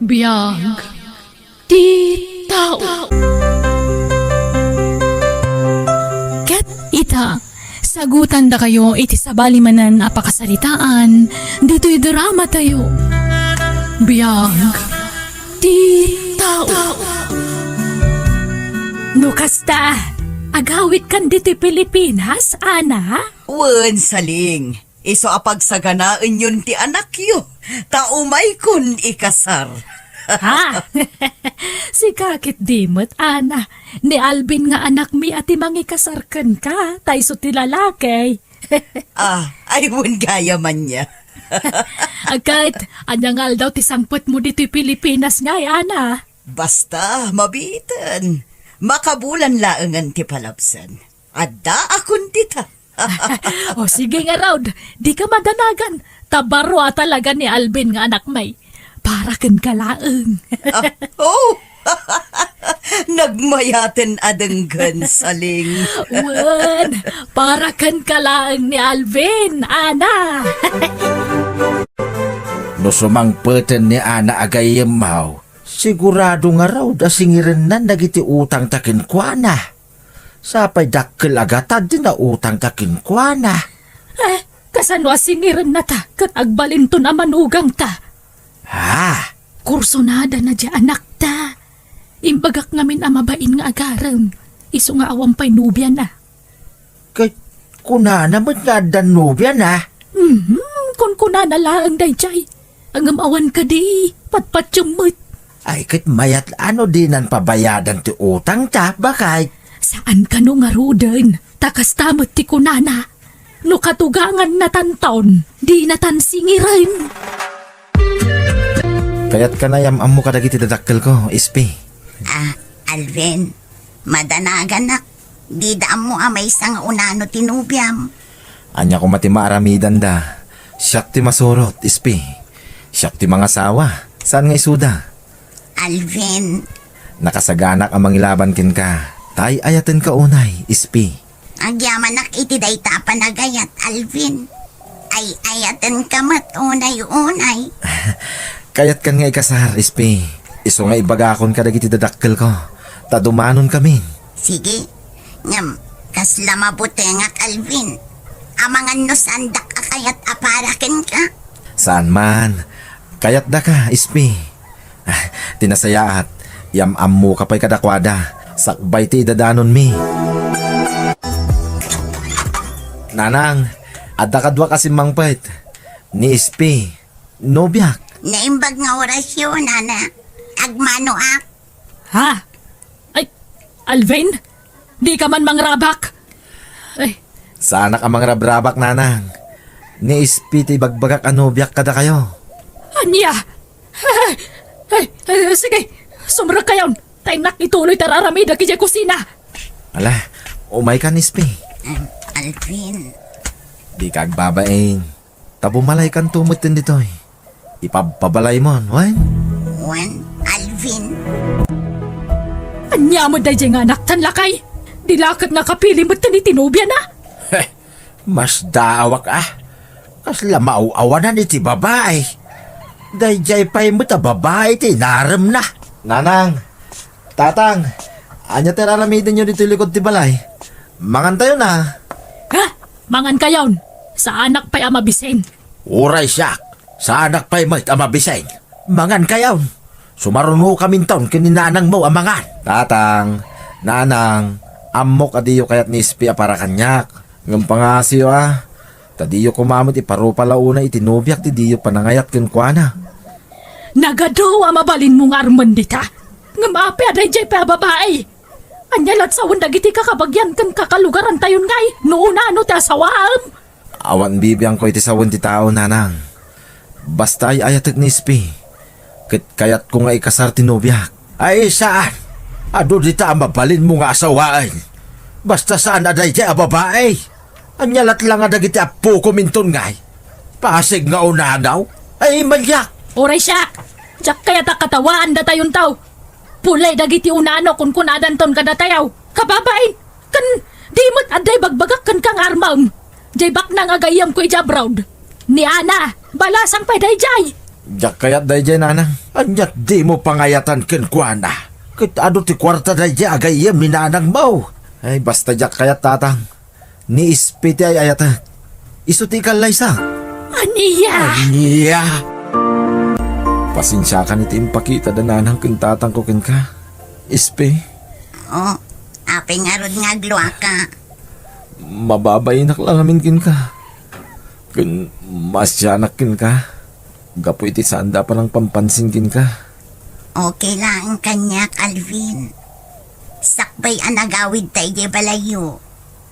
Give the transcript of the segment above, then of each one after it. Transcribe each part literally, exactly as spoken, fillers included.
Biag ti tao. Ket ita, sagutandakayo iti sabali manen a pakasaritaan ditoy dramatayo. Biag ti tao. No kasta, agawidkan ditoy Pilipinas, Ana? Wen, Saling. Isu a pagsaganaenyon ti anakyo, ta umaykon ikasar. Ha? Sika ketdi met, Ana. Ni Alvin nga anakmi a ti mangikasar kenka, ta isu ti lalaki. Ah, ay, wen gayam ania. Ket, ania nga aldaw ti sangpetmo ditoy Pilipinas ngay, Ana? Basta, mabiiten. Makabulan laengen ti palabsen. Addaakon dita. O, sige ngarud, dika madanagan. Ta baro a talaga ni Alvin nga anakmi. Para kenka laeng. Ah, oh! Nagmayaten a denggen, Saling. Wen, para kenka laeng ni Alvin, Ana. No sumangpeten ni Ana a gayyemmo, sigurado ngarud a singirennan dagiti utangta kenkuana. Sapay dakkel a gatad ti nautangta kenkuana. Eh, kasano a singirennata ket agbalinton a manugangta? Ha? Kursunadana diay anakta. Imbagak ngamin a mabain nga agarem, isu nga awan pay nobiana. Ket kunana met nga addan nobiana? Mhm, kunkunana laeng daydiay. Ngem awan kadi, patpatiem met. Ay, ket mayat a no dinan pabayadan ti utangta, bakay? Saan kano ngaruden, ta kasta met ti kunana. No katugangannatan ton, dinatan singiren. Kayatka a yam-ammo kadagiti dadakkelko, Ispi. Ah, Alvin, madanaganak. Dida ammo a maysa nga unano ti nobiam. Ania koma ti maaramidanda? Siak ti masurot, Ispi. Siak ti mangasawa. Saan nga isuda? Alvin. Nakasaganak a mangilaban kenka. Ta ay-ayatenka unay, Ispi. Agyamanak iti dayta a panagayat, Alvin. Ay-ayatenka met unay-unay. Kayatkan nga ikasar, Ispi. Isu nga ibagakon kadagiti dadakkelko, ta dumanonkamin. Sige. Ngem, kasla mabutengak, Alvin. Amangan no saandak a kayat a para kenka. Saan man. Kayatdaka, Ispi. Ah, ti nasayaat, yam-ammoka pay kadakuada, sakbay ti idadanonmi. Nanang, adda kaduak a simmangpet. Ni Ispi, nobiak. Naimbag nga orasyo, Nana. Agmanoak. Ha? Ay, Alvin? Dika man mangrabak? Ay. Saanak a mangrabrabak, Nanang. Ni Ispi ti ibagbagak a nobiak kadakayo. Ania? Ay, ay, ay, sige, sumrekkayon. Ta innak ituloy ti ar-aramidek idiay kusina. Ala, umaykan, Ispi. Em, Alvin. Dika agbabain. Ta bumalaykanto metten ditoy. Ipabpabalaymon, wen? Wen, Alvin. Ania met daydiay nga anaktan, lakay? Di la ket nakapili metten iti nobiana? Heh, masdaawak a. Kasla maaw-awanan iti babai. Daydiay pay met a babai ti inaremna. Nanang, Tatang, ania ti ar-aramidenyo ditoy likod ti balay? Mangantayon a. Ha? Mangankayon? Saanak pay a mabising. Uray siak, saanak pay met a mabising. Mangankayon. Sumarunokaminton ken ni nanangmo a mangan. Tatang, Nanang, ammok a diyo kayat ni Ispi a para kaniak. Ngem pangaasiyo a, ta diyo koma met iparupa la unay iti nobiak ti diyo panangayat kenkuana. Nagadu a mabalinmo nga armen dita. Ngem apay a daydiay pay a babai? Ania la't sawen dagiti kakabagian ken kakalugarantayon ngay no unano ti asawaem? Awan bibiangko iti sawen ti tao, Nanang. Basta ay-ayatek ni Ispi, ket kayatko nga ikasar ti nobiak. Ay, saan? Adu dita a mabalinmo nga asawaen. Basta saan a daydiay a babai. Ania la't la nga dagiti appokom inton ngay? Pasig nga unano? Ay, maliak! Uray siak! Diak kayat a katawaan datayonto. Pulay dagiti unano kunkunadanton kadatayo. Kababain! Ken di met adda ibagbagak kenka nga armem. Diay baknang a gayyemko idiay abroad. Ni Ana, balasang pay daydiay. Diak kayat daydiay, Nanang. Ania dimo pangayatan kenkuana? Ket adu ti kuarta daydiay a gayyem ni nanangmo? Ay, basta diak kayat, Tatang. Ni Espe ti ay-ayatek. Isu ti ikallaysa. Ania? Ania? Pasensiakan iti impakita da nanang ken tatangko kenka, Espe. O, apay ngarud nga agluaka? Mababainak la ngamin kenka. Ken maasianak kenka. Gapu iti saanda a panangpampansin kenka. Okay laeng kaniak, Alvin. Sakbay a nagawidta idiay balayyo,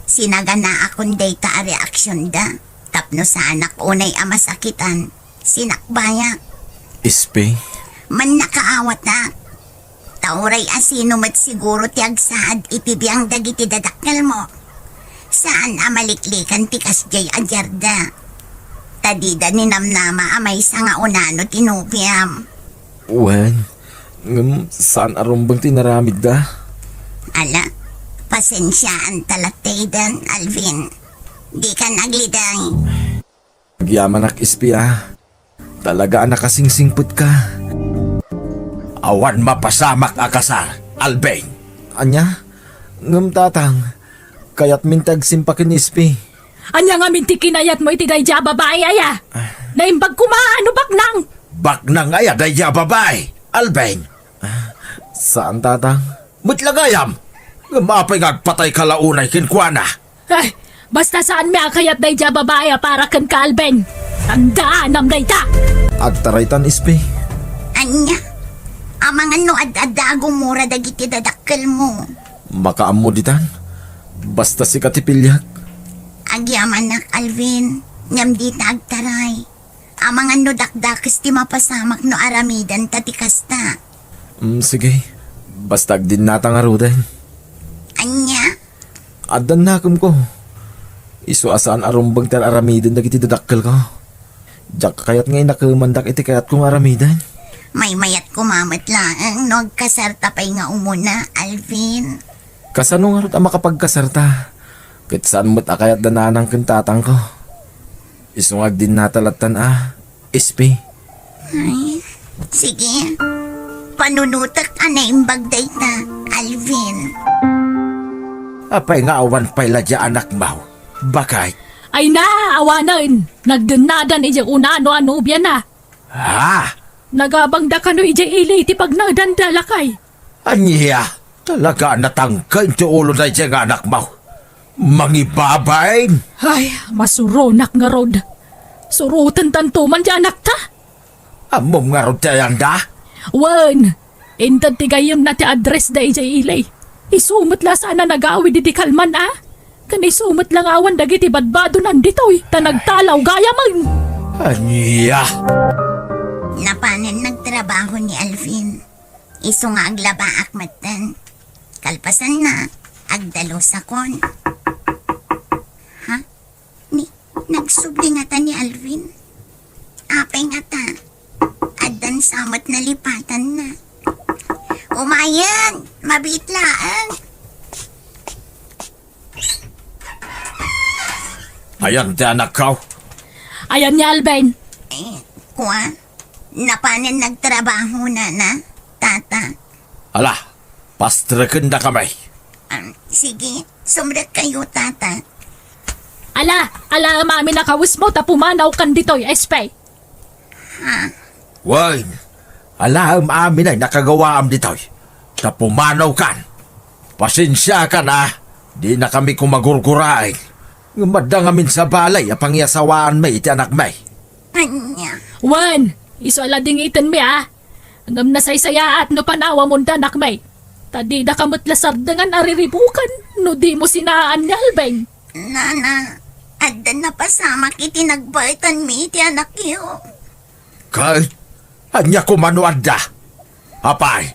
sinaganaakon dayta a reaksionda tapno saanak unay a masakitan. Sinakbayak. Espe. Mannakaawatak. Ta uray asino met siguro ti agsaad iti biang dagiti dadakkelmo. Saan a maliklikan ti kasdiay a diarda. Ta dida ninamnama a maysa nga unano ti nobiam. Wen, ngem saan a rumbeng ti inaramidda. Ala, pasensiaanta latta iden, Alvin. Dikan aglidang. Agyamanak, Espe, a. Talaga a nakasingsingpetka. Awan mapasamak a kasar, Alvin. Ania? Ngem, Tatang, kayatmin ti agsimpa ken Espe. Ania ngamin ti kinayatmo iti daydiay a babai aya? Ah. Naimbag koma no baknang. Baknang aya daydiay a babai, Alvin? Ah, saan, Tatang. Met la gayam. Ngem apay nga agpatayka la unay kenkuana? Ay, basta saanmi a kayat daydiay a babai a para kenka, Alvin. Tandaanam dayta. Agtaraytan, Espe. Ania? Amangan no ad-adda a gumura dagiti dadakkelmo. Makaammo ditan. Basta sika ti piliak. Agyamanak, Alvin. Ngem dita agtaray. Amangan no dakdakes ti mapasamak no aramidenta ti kasta. Mm, sige. Basta agdinnata ngaruden. Ania? Addan nakemko. Isu a saan a rumbeng ti aramiden dagiti dadakkelko. Diak kayat nga inakemandak iti kayatko nga aramiden. Maymayat koma met laeng no agkasarta pay nga umuna, Alvin. Kasano ngarud a makapagkasarta? Ket saan met a kayat da nanang ken tatangko. Isu nga agdinnata lattan a, Espe. Ay, sige. Panunotek a naimbag dayta, Alvin. Apay nga awan pay la dia anakmo, baket? Ay na, awanen. Nagdennadan idiay unano a nobiana. Ha? Nagabangda kano idiay ili iti pagnaedanda, lakay. Ania? Talaga a natangken ti ulo daydiay nga anakmo. Mangibabain! Ay, masuronak ngarud. Surotentanto man ti anakta. Ammom ngarud ti ayanda? Wen, inted ti gayyemna ti addressda idiay ili. Isu met la saan a nagawid idi kalman a. Ken isu met la nga awan dagiti badbadonan ditoy ta nagtalaw gayamen. Ania? Napanen nagtrabaho ni Alvin. Isu nga aglabaak metten. Kalpasanna, agdalusakon. Ha? Ni, nagsubli ngata ni Alvin? Apay ngata? Addan sa met nalipatanna. Umayen! Mabiit laeng! Ayan ti anakko. Ayan ni Alvin. Eh, kua, napanen nagtrabaho, nana, tata. Ala, pastrekendakami. Um, sige, sumrekkayo, tata. Ala, alaem amin a kawesmo ta pumanawkan ditoy, Espe. Ha? Wen, alaem amin ay nakagawaam ditoy. Ta pumanawkan. Pasensiakan a, dinakami koma gurguraen. Ngem adda ngamin sa balay a pangiasawaanmi iti anakmi. Ania? Wen, isu a la dingitenmi a. Ngem nasaysayaat no panawamon da anakmi. Ta didaka met la sardengan a riribuken no dimo sinaan ni Alvin. Nana, adda napasamak iti nagbaetanmi iti anakyo. Ket ania koma no adda? Apay,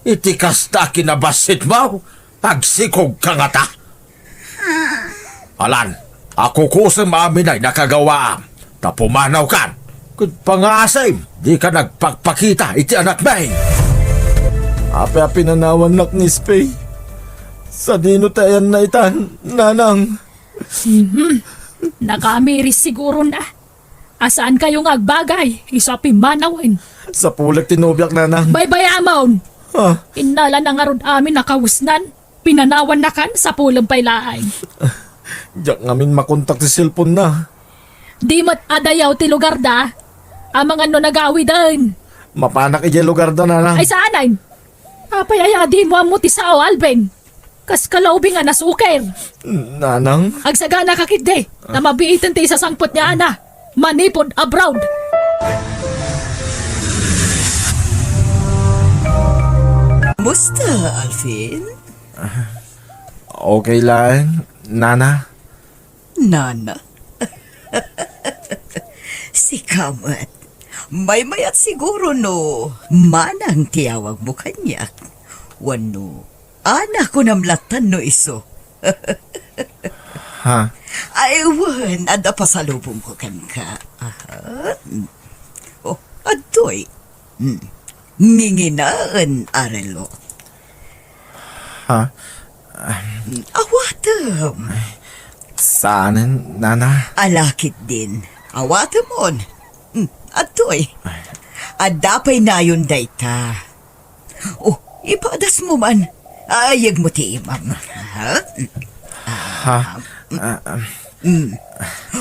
iti kasta a kinabassitmo, agsikogka ngata? Alan, akukusem amin ay nakagawaam, ta pumanawkan. Ket pangaasim, dika nagpakpakita iti anakmi. Apay a pinanawannak ni Espe? Sadino ti ayanna itan, nanang? Mhm. Nakamiris siguro na. A saankayo nga agbagay, isu a pimmanawen. Sapulek ti nobiak, nanang. Baybay-amon! Ah. Innala na ngarud amin a kawisnan. Pinanawannakan, sapulem pay laeng. Diak ngamin makontak ti cellphone na. Di met adayaw ti lugarda. Amangan no nagawiden. Mapanak idiay lugarda, nanang. Ay, saanen? Apay aya a dimo ammo ti sao, Alvin? Kas kalaubing a nasuker. Nanang? Agsaganaka ketdi, ta mabiiten ti isasangpet ni Ana manipud abroad. Musta, Alvin? Okay laeng, Nana. Nana? Sika met. Maymayat siguro no manang ti awagmo kaniak. Wenno Ana, kunam lattan no isu. Ha? Ay, wen, adda pasalubongko kenka. Aha. Oh, adtoy. Hmm. Nginginaen a relo. Ha? Awatem. Saanen, Nana? Ala ketdin. Awatemon. Hmm, adtoy. Adda pay nayon dayta. Oh, ipadasmo man. Ayegmo ti imam. Ha? Ha? Ah, ah. Mm.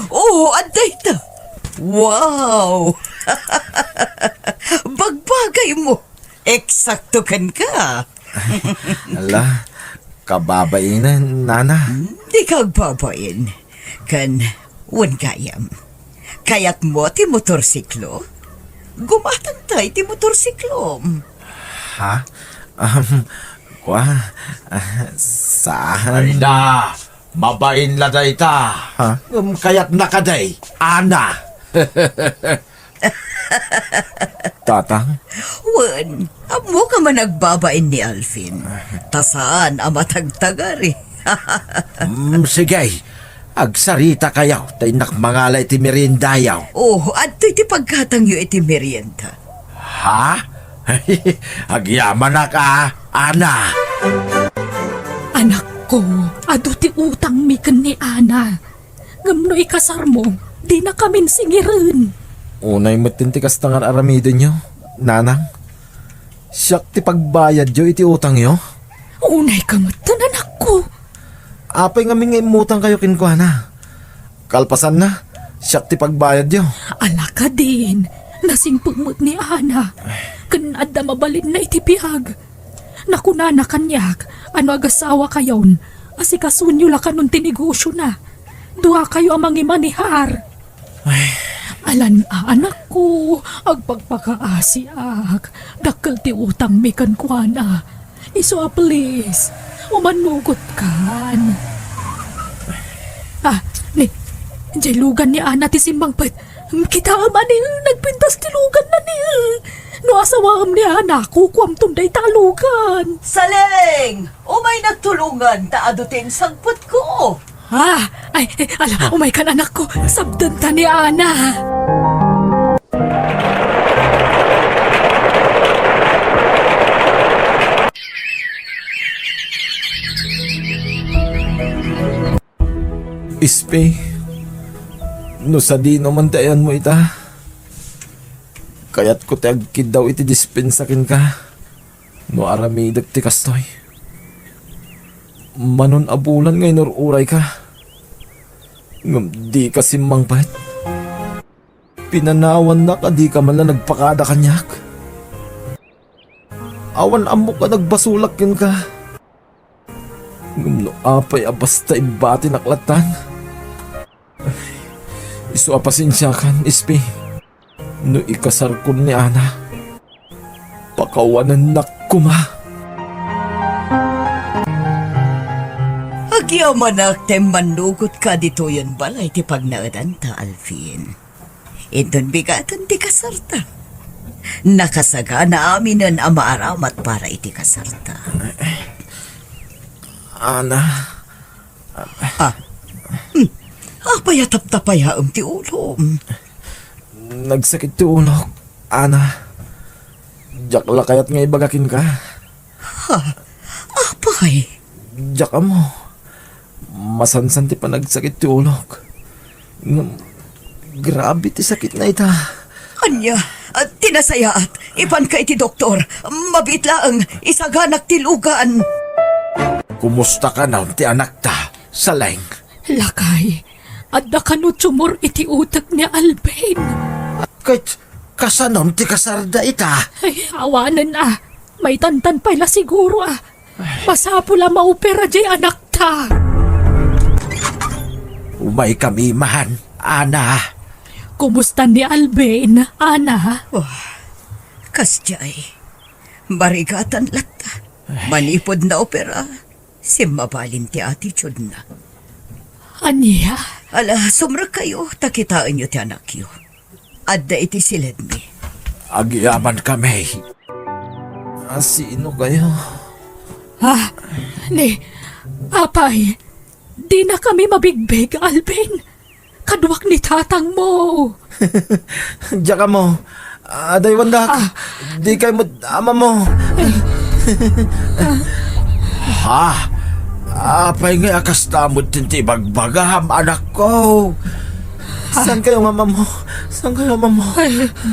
Oh, adda ita. Wow! Bagbagaymo. Eksakto kenka. Ala, kababainen, Nana. Hmm, dika agbabain. Ken, wen gayam. Kayatmo ti motorsiklo? Gumatangtay ti motorsiklo. Ha? Um, kua, ah, saan? Ay na, mabain la dayta. Ha? Um, kayatna kadi, Ana. Tatang? Wen, ammoka man agbabain ni Alvin. Ta saan a matagtagari. Mm, sige. Agsarita kayo, ta innak mangala iti meriendayo. Oh, adtoy ti pagkatangyo iti merienda. Ha? Agyamanak a, Ana. Anakko, adu ti utangmi ken ni Ana. Ngem no ikasarmo, dinakamin singiren. Unay met ti kasta nga aramidenyo, Nanang. Siak ti pagbayadyo iti utangyo. Unayka met, anakko. Apay ngamin nga immutangkayo kenkuana? Kalpasanna, siak ti pagbayadyo. Ala kadin, nasingpet met ni Ana. Ken adda mabalinna iti biag. Nakunana kaniak a no agasawakayon, asikasonyo la kanon ti negosiona. Duakayo a mangimanehar. Ay. Alan a, anakko, agpakpakaasiak. Dakkel ti utangmi kenkuana. Isu a please, umannugotkan. Ah, ni, jay lugan ni Ana ti simmangpet. Kitaem a ni, nagpintas ti luganna ni. No asawaem ni Ana, kukuamton dayta a lugan. Saleng! Umaynak tulongan ta adu ti insangpetko. Ah, ay, ay, ala, umaykan, anakko. Sabdenta ni Ana. Ispi, no sadino man ti ayanmo ita, kayatko ti agkiddaw iti dispensa kenka no aramidek ti kastoy. Manon a bulan nga inur-urayka, ngem dika simmangpet. Pinanawannak a dika man la nagpakada kaniak. Awan ammok a nagbasolak kenka. Ngem no apay a basta ibbatinak lattan? Isu a pasensiakan, Ispi. No ikasarkon ni Ana, pakawanennak koma. Agyamanak ta immannugotka ditoyen balay ti pagnaedanta, Alvin. Inton bigaten ti kasarta, nakasagana aminen a maaramat para iti kasarta. Ana. Ah. Hmm. Apay a taptapayaem ti ulom? Nagsakit ti ulok, Ana. Diak la kayat nga ibaga kenka. Ha? Apay? Diak ammo. Masansan ti panagsakit ti ulok. Ngem, grabe ti sakitna ita. Ania? At Ti nasayaat, ipanka iti doktor. Mabiit laeng, isaganak ti lugan. Kumusta kanon ti anakta, Saleng? Lakay, adda kano tumor iti utek ni Alvin. Ket kasanon ti kasarda ita? Ay, awanen a. Maitantan pay la siguro a. Masapul a maopera diay anakta. Umaykami man, Ana. Kumusta ni Alvin, Ana? Oh, kasdiay. Marigatan latta. Manipud naopera, simmabalin ti attitude-na. Ania? Ala, sumrekkayo, ta kitaenyo ti anakyo. Adda iti siledmi. Agyamankami. A, sino kayo? Ah, ni, apay, dinakami mabigbig, Alvin. Kaduak ni tatangmo. Diak ammo. Adaywandak. Ah. Dikay met ammo. Ha? Apay ngay a kasta met ti ibagbagam, anakko? Saan kayo nga ammo? Saan kayo ammo?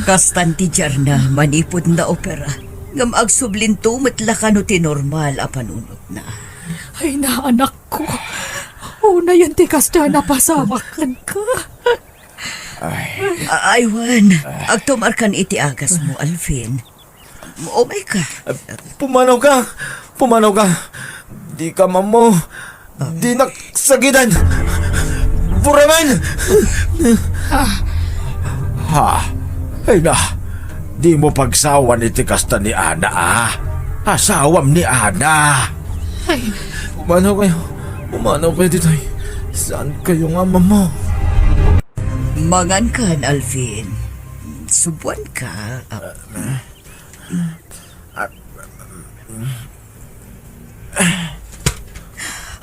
Kastan ti diarna manipud naopera. Ngem agsublinto met la kano ti normal a panunotna. Ay, naanak ko. Unayen ti kasta a napasamak kenka. Ay. A-, ay, wen. Agtumarkan iti agasmo, Alvin. Umayka. Pumanawka. Pumanawka. Dika ammo. Dinak sagiden. Buramen. Ha? Ay na. Dimo pagsawan iti kasta ni Ana, a. Asawam ni Ana. Ay. Pumanaw kayo. Pumanaw kayo ditoy. Saan kayo nga ammo? Mangankan, Alvin. Subuanka.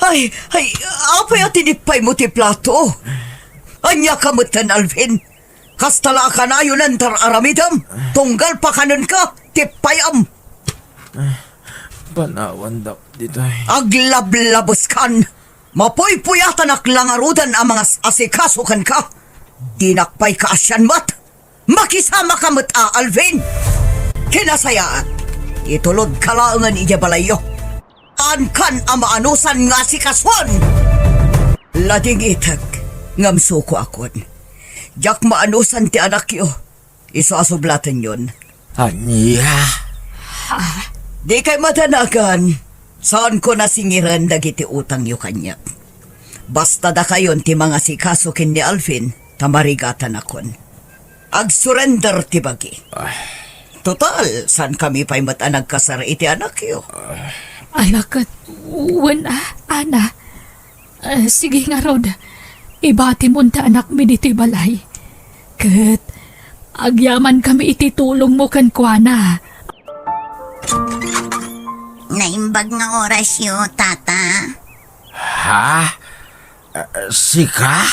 Ay, ay, apay a tinippaymo ti plato? Ania ka metten, Alvin? Kasta la a kanayon a intar-aramidem, tunggal pakanenka, tippayam. Panawandak ditoy. Aglablabeskan! Mapuypuyatanak la ngaruden a mangas-asikaso kenka. Dinak pay kaasian met. Makisamaka met a, Alvin. Kinasayaat, itulodka laengen idiay balayyo. Saankan a maanusan nga asikasoen. Ladingitek, ngem sukoakon. Diak maanusan ti anakyo. Isu a sublatenyon. Ania? Dikay madanagan. Saanko nasingiren dagiti utangyo kaniak. Basta dakayon ti mangasikaso ken ni Alvin, ta marigatanakon. Agsurrender ti bagi. Ay. Total, saankami pay met a nagkasar iti anakyo. Ala ket, wen a, Ana. Ah, sige ngarud, ibatimon ti anakmi ditoy balay. Ket agyamankami iti tulongmo kenkuana. Naimbag nga orasyo, Tata. Ha? Ah, sika?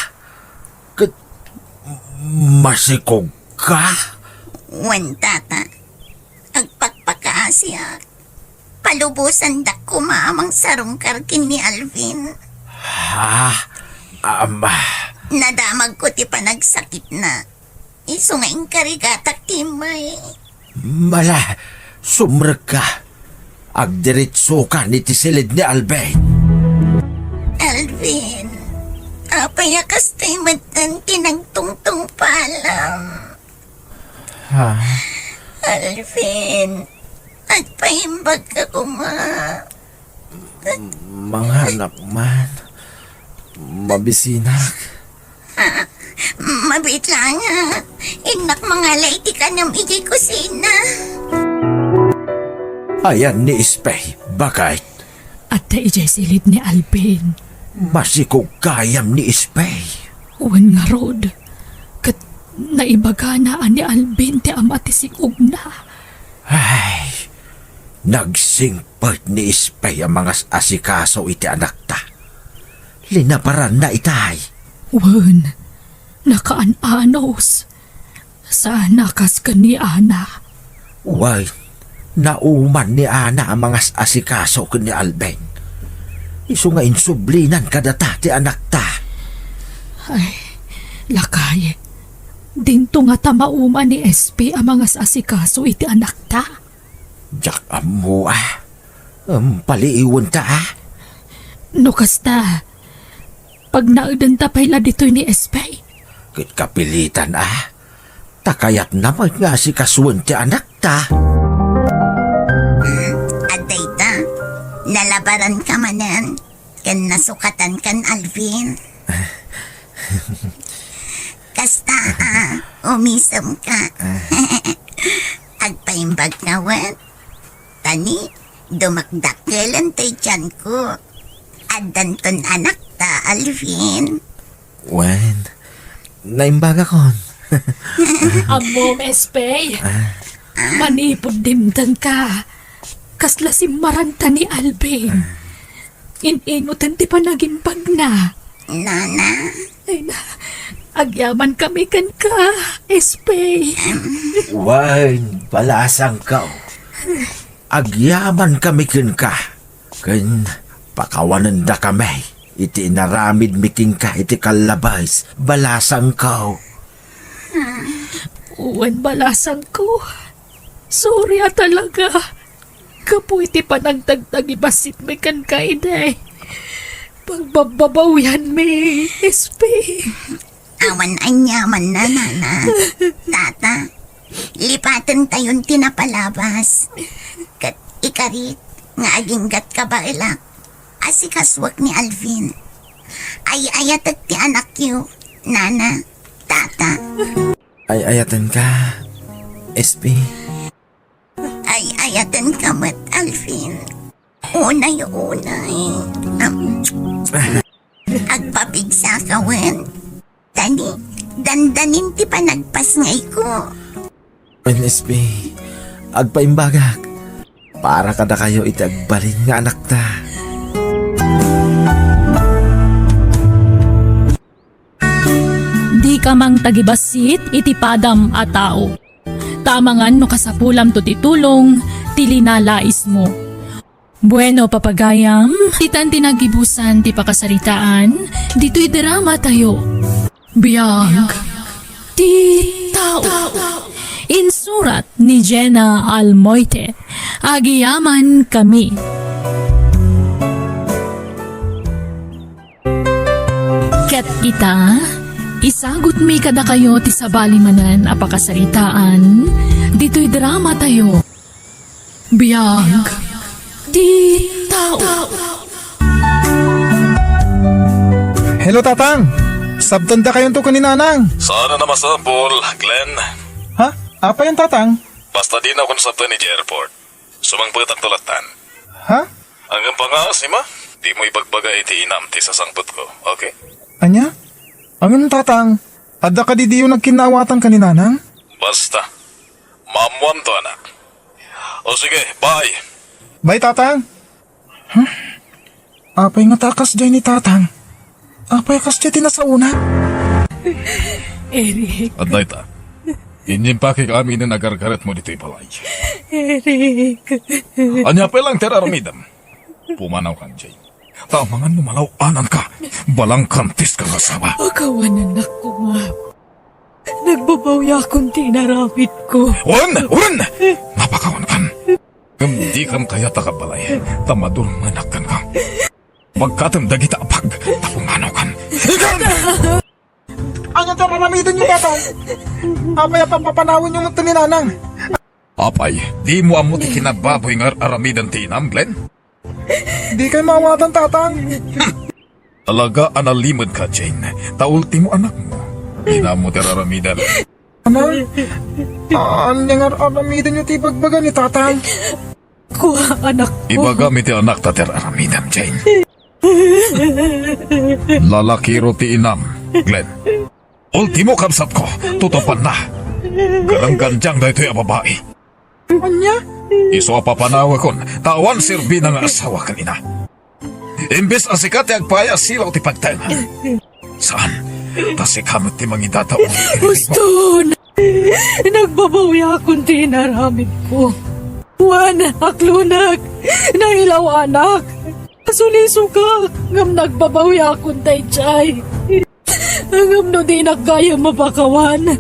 Ket masikogka? Wen, Tata. Agpakpakaasiak. Palubosandak koma a mangsarungkar ken ni Alvin. Ha? Ama. Nadamagko ti panagsakitna. Isu nga inkarigatak ti immay. Mala, sumrekka. Agdiritsoka iti siled ni Alvin. Alvin, apay a kastoy metten ti nagtungtungpalam? Ha? Alvin, agpaimbagka koma. Manganak man. Mabisinak. Ah, mabiit laeng. Innak mangala iti kanem idiay kusina. Ayan ni Espey, baket. Adda idiay silid ni Alvin. Masikog gayam ni Espey. Wen ngarud, ket naibagana a ni Alvin ti ama ti sikogna. Ay, nagsingpet ni Espey a mangas-asikaso iti anakta. Linabaranna itay. Wen, nakaan-anos. Sana kas ken ni Ana. Wen, nauman ni Ana a mangas-asikaso ken ni Alvin. Isu nga insublinan kadata ti anakta. Ay, lakay. Dinto ngata mauma ni S P a mangas-asikaso iti anakta? Diak ammo, a. Em, paliiwenta, a. No kasta, pagnaedenta pay la ditoy ni S P? Ket kapilitan, a. Ta kayatna met nga asikasuen ti anakta. Adda ita, nalabaranka manen ken nasukatankan, Alvin. Kasta, a, umisemka. Agpaimbag ka wen? Ta ni, dumakdakkelen ti tianko. Addanton anakta, Alvin. Wen, naimbagakon. Ammom, S P. Manipud dimtengka, kasla simmaranta ni Alvin. In-inuten ti panagimbagna. Nana. Ay na, agyamankami kenka, S P. Wen, balasangko. Agyamankami kenka. Ken pakawanendakami iti inaramidmi kenka iti kallabes, balasangko. Wen, balasangko. Sorry a talaga. Gapu iti panagtagtagibasitmi kenka idi, pagbabbabawianmi, S P. Awan aniaman, Nana. Tata, lipatentayon ti napalabas. Ket ikarit nga aginggat kabaelak, asikasuek ni Alvin. Ay-ayatek ti anakyo, Nana, Tata. Ay-ayatenka, S P. Ay-ayatenka met, Alvin. Unay, unay. Am, agpapigsaka wen. Tani, dandanin ti panagpasngayko. Wen, S P, agpaimbagak. Para kadakayo iti agbalin nga anakta. Dika mangtagibassit iti padam a tao. Ta amangan no kasapulamto ti tulong ti linalaismo. Bueno, papagayam, ditan ti nagibusan ti pakasaritaan ditoy drama tayo. Biag ti tao. Insurat ni Jenna Almoite. Agyamankami. Ket ita, isagutmi kadakayo ti sabali manen a pakasaritaan ditoy drama tayo. Biag ti tao. Hello, Tatang! Sabtendakayonto ken ni Nanang. Saan a masapul, Glenn. Ha? Apay, Tatang? Basta dinakon sabten idiay airport. Sumangpetakto lattan. Ha? Ngem pangaasima, dimo ibagbaga iti inam ti sasangpetko, okay? Ania? Ngem, Tatang, adda kadi diyo nagkinnaawatan ken ni Nanang? Basta, maammoanto, anak. O sige, bye. Bye, Tatang. Huh? Apay ngata a kasdiay ni Tatang? Apay a kasdiay ti nasaona? Eric. Adda ita. Inyimpakek amin a nagargaretmo ditoy balay. Eric. Ania pay laeng ti ar-aramidem? Pumanawkan, Jane. Ta amangan no malaw-ananka, balangkantiska nga asawa. Pakawan, anakko, nga. Nagbabawiakon ti inaramidko. Wen! Wen! Mapakawankan. Ngem dikam kayat a kabbalay, ta madurmenak kenka. Pagkatem dagita a bag, ta pumanawkan. Ikan! Ania ti ar-aramidenyo, Tatang? Apay a pampapanawenyo met ni Nanang? Apay, dimo ammo ti kinababoy nga ar-aramiden ti inam, Glenn? Dikay maawatan, Tatang. Talaga a nalimedka, Jane. Ta ultimo anakmo. Dina ammo ti ar-aramiden. Nanang, ania nga ar-aramidenyo ti ibagbaga ni Tatang? Kua, anakko. Ibagam iti anakta ti ar-aramidem, Jane. Lalakiro ti inam, Glenn. Ultimo, kabsatko, tutupanna. Galanggandiang daytoy a babai. Ania? Isu a papanawekon, ta awan serbina nga asawa ken ina. Imbes a sika ti agpaay a silaw ti pagtaengan. Saan, ta sika met ti mangidadaog. Uston! Nagbabawiakon ti inaramidko. Wen, aklonek, nailawanak. Sulisokak, ngem nagbabawiakon daydiay. Ngem no dinak gayam a pakawan,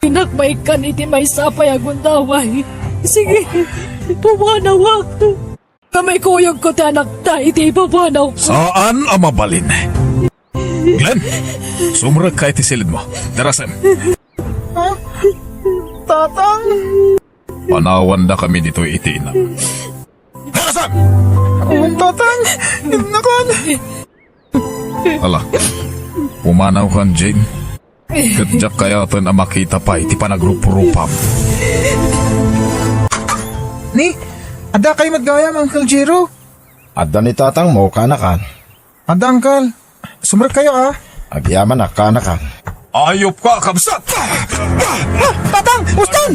Innak maikkan iti maysa pay a gundaway. Sige, pumanawak. Ngem ikuyogko ti anakta iti ipapanawko. Saan a mabalin. Glenn, sumrekka iti silidmo. Darasem. Ha? Tatang? Panawandakami ditoy iti inam. Darasem! Awan, Tatang! Innakan! Ala, pumanawkan, Jane. Ket diak kayaten a makita pay ti panagrupurupam. Ni, adda kayo met gayam, Uncle Jiro? Adda ni tatangmo, kaanakan. Adda, Uncle. Sumrek kayo, ah. Agyamanak, kaanakan. Ayop ka, kabsat! Ah, Tatang! Ustan!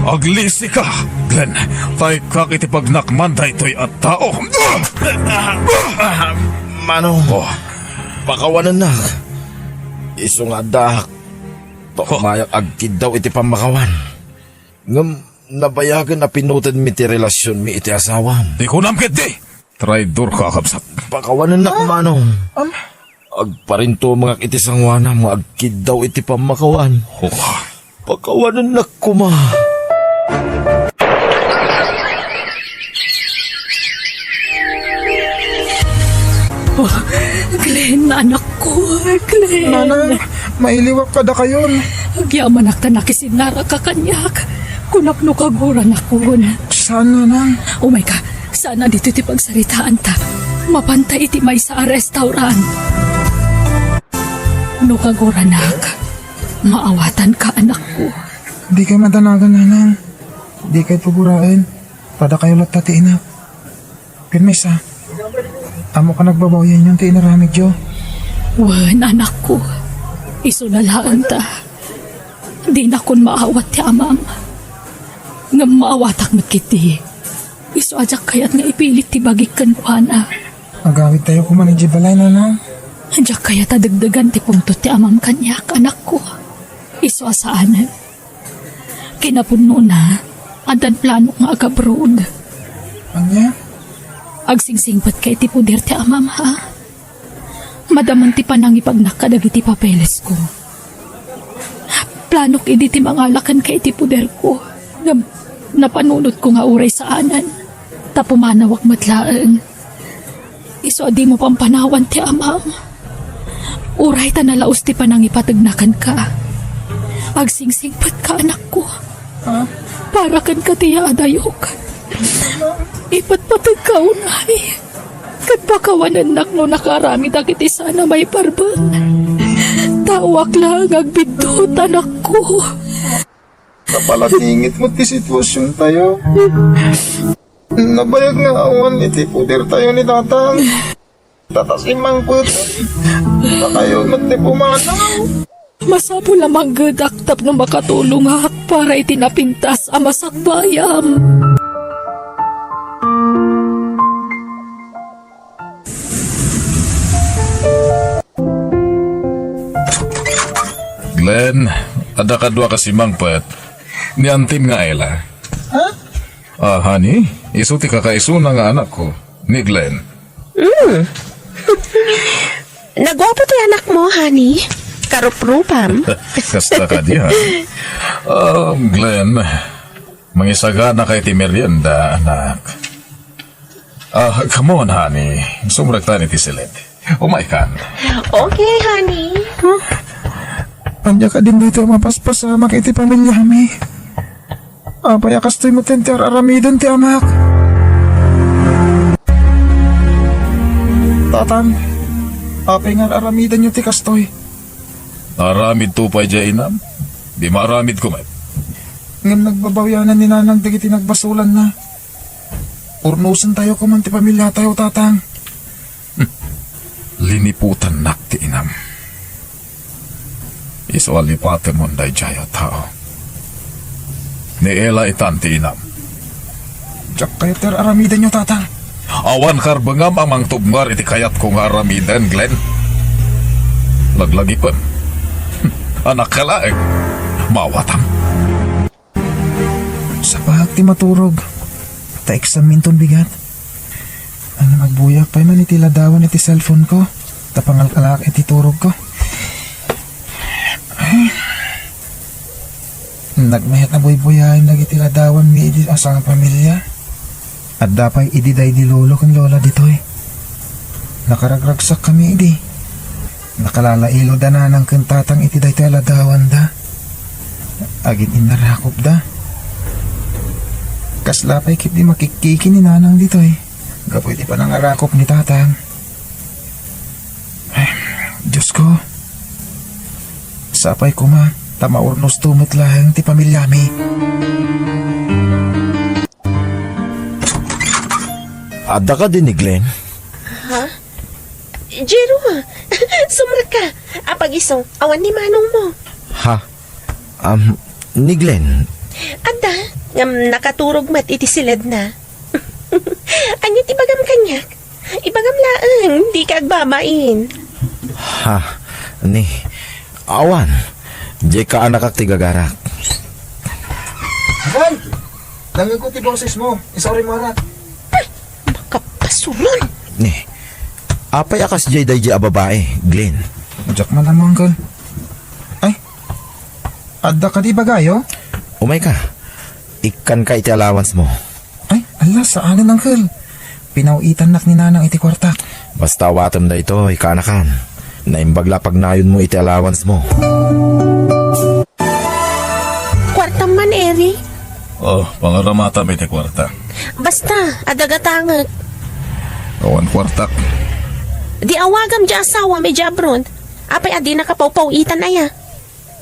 Aglisi ka, Glenn. Taykak iti pagnakman daytoy a tao. Manong, oh, pakawanennak. Isu nga addaak. Tumayak agkiddaw iti pammakawan. Ngem nabayagen a pinutedmi ti relasionmi iti asawam. Di kunam ketdi! Traidor ka, kabsat. Pakawanennak, Manong. Am? Agparintumengak iti sangoanam nga agkiddaw iti pammakawan. Oh. Pakawanennak koma. Oh, Glenn, anakko, Glenn. Nanang, mailiwak kadakayon. Agyamanak ta nakisinnaraka kaniak. Kunak no kaguranakon. Saan, Nanang? Umay ka, saan a ditoy ti pagsaritaanta. Mapanta iti maysa a restaurant. No kaguranak, maawatanka, anakko. Di kay madanagan, Nanang. Di kay paguraen. Padakayo latta ti inak. Permisa. Ammok a nagbabawianyon ti inaramidyo. Wen, anakko. Isu na laeng ta. Dinakon maawat ti amam. Ngem maawatak met ketdi. Isu a diak kayat nga ipilit ti bagik kenkuana. Agawidtayo koma idiay balay, Nanang. Diak kayat a degdegan ti pungtot ti amam kaniak, anakko. Isu a saanen. Kinapudnona, addan planok nga agabroad. Ania? Agsingsingpetka iti poder ti amam, ha? Madamon ti panangipagnak kadagiti papelesko. Planok idi ti mangala kenka iti poderko. Ngem napanunotko nga uray saanen. Ta pumanawak met laeng. Isu a dimo pampanawan ti amam. Uray ta nalaus ti panangipategna kenka. Agsingsingpetka, anakko. Ha? Para kenka ti yaadayok. Ipatpategka unay. Ket pakawanennak no nakaaramidak iti saan a maiparbeng. Taoak laeng nga agbiddut, anakko. Napaladingit met ti situasiontayo. Nabayag nga awan iti podertayo ni Tatang. Tatas immangpet. Dakayo met ti pumanaw. Masapul a manggedak tapno makatulongak para iti napintas a masakbayam. Glenn, adda kadua ka simmangpet. Ni antim nga Ella. Ha? Ah, honey, isu ti kakaisuna nga anakko, ni Glenn. Mm. Naguapo ti anakmo, honey. Karuprupam. Kasta kadi, ha? Um, Glenn, mangisagana ka iti merienda, anak. Ah, come on, honey. Sumrektan iti silid. Umaykan. Okay, honey. Ania kadin daytoy a mapaspasamak iti pamiliami? Apay a kastoy met ti ar-aramiden ti amak? Tatang, apay nga ar-aramidenyo ti kastoy? Aramidto pay diay inam. Di maaramidko met. Ngem nagbabawianan ni Nanang dagiti nagbasolanna. Urnosentayo koman ti pamiliatayo, Tatang. Liniputannak ti inam. Isu a lipatemon daydiay a tao. Ni Ella itan ti inam. Diak kayat ti ar-aramidenyo, Tatang. Awan karbengam a mangtubngar iti kayatko nga aramiden, Glenn. Laglagipen. Anakka laeng. Maawatam. Sapaak ti maturog. Ta exam minton bigat. Ngem agbuyak pay man iti ladawan iti cellphone ko. Ta pangalkalaak iti turog ko. Nagmayat a buybuyaen dagiti ladawanmi idi a sangpamilia. Adda pay idi daydi lolo ken lola ditoy. Nakaragragsakkami idi. Nakalalailo da nanang ken tatang iti daytoy a ladawanda. Agin-innarakopda. Kasla pay ketdi makikkiki ni nanang ditoy gapu iti panangarakop ni tatang. Ay, Diosko, sapay koma ta maurnosto met laeng ti pamiliami. Adda kadi ni Glenn? Ha? Jero, sumrekka. Apag-isu, awan ni manongmo? Ha? Um, ni Glenn? Adda, ngem nakaturog met iti siledna. Ania ti ibagam kaniak? Ibagam laeng, dika agbabain. Ha? Ni, awan. Diay kaanakak ti gagarak. Glenn! Nangngegko ti bosesmo. Isaurimo, arak. Makapasuron. Ni, apay a kasdiay daydiay a babai, Glenn? Diak man ammo, uncle. Ay, adda kadi ibagayo? Umayka. Ikkanka iti allowancemo. Ay, ala, saanen, uncle. Pinaw-itannak ni nanang iti kuartak. Basta awatem daytoy, kaanakan. Naimbag la pagnayonmo iti allowancemo. Kuartam man, Eric. Oh, pangaramatam iti kuarta. Basta, adda gatangek. Awan kuartak. Di awagam diay asawam idiay abroad. Apay a dinaka pawpaw-itan aya?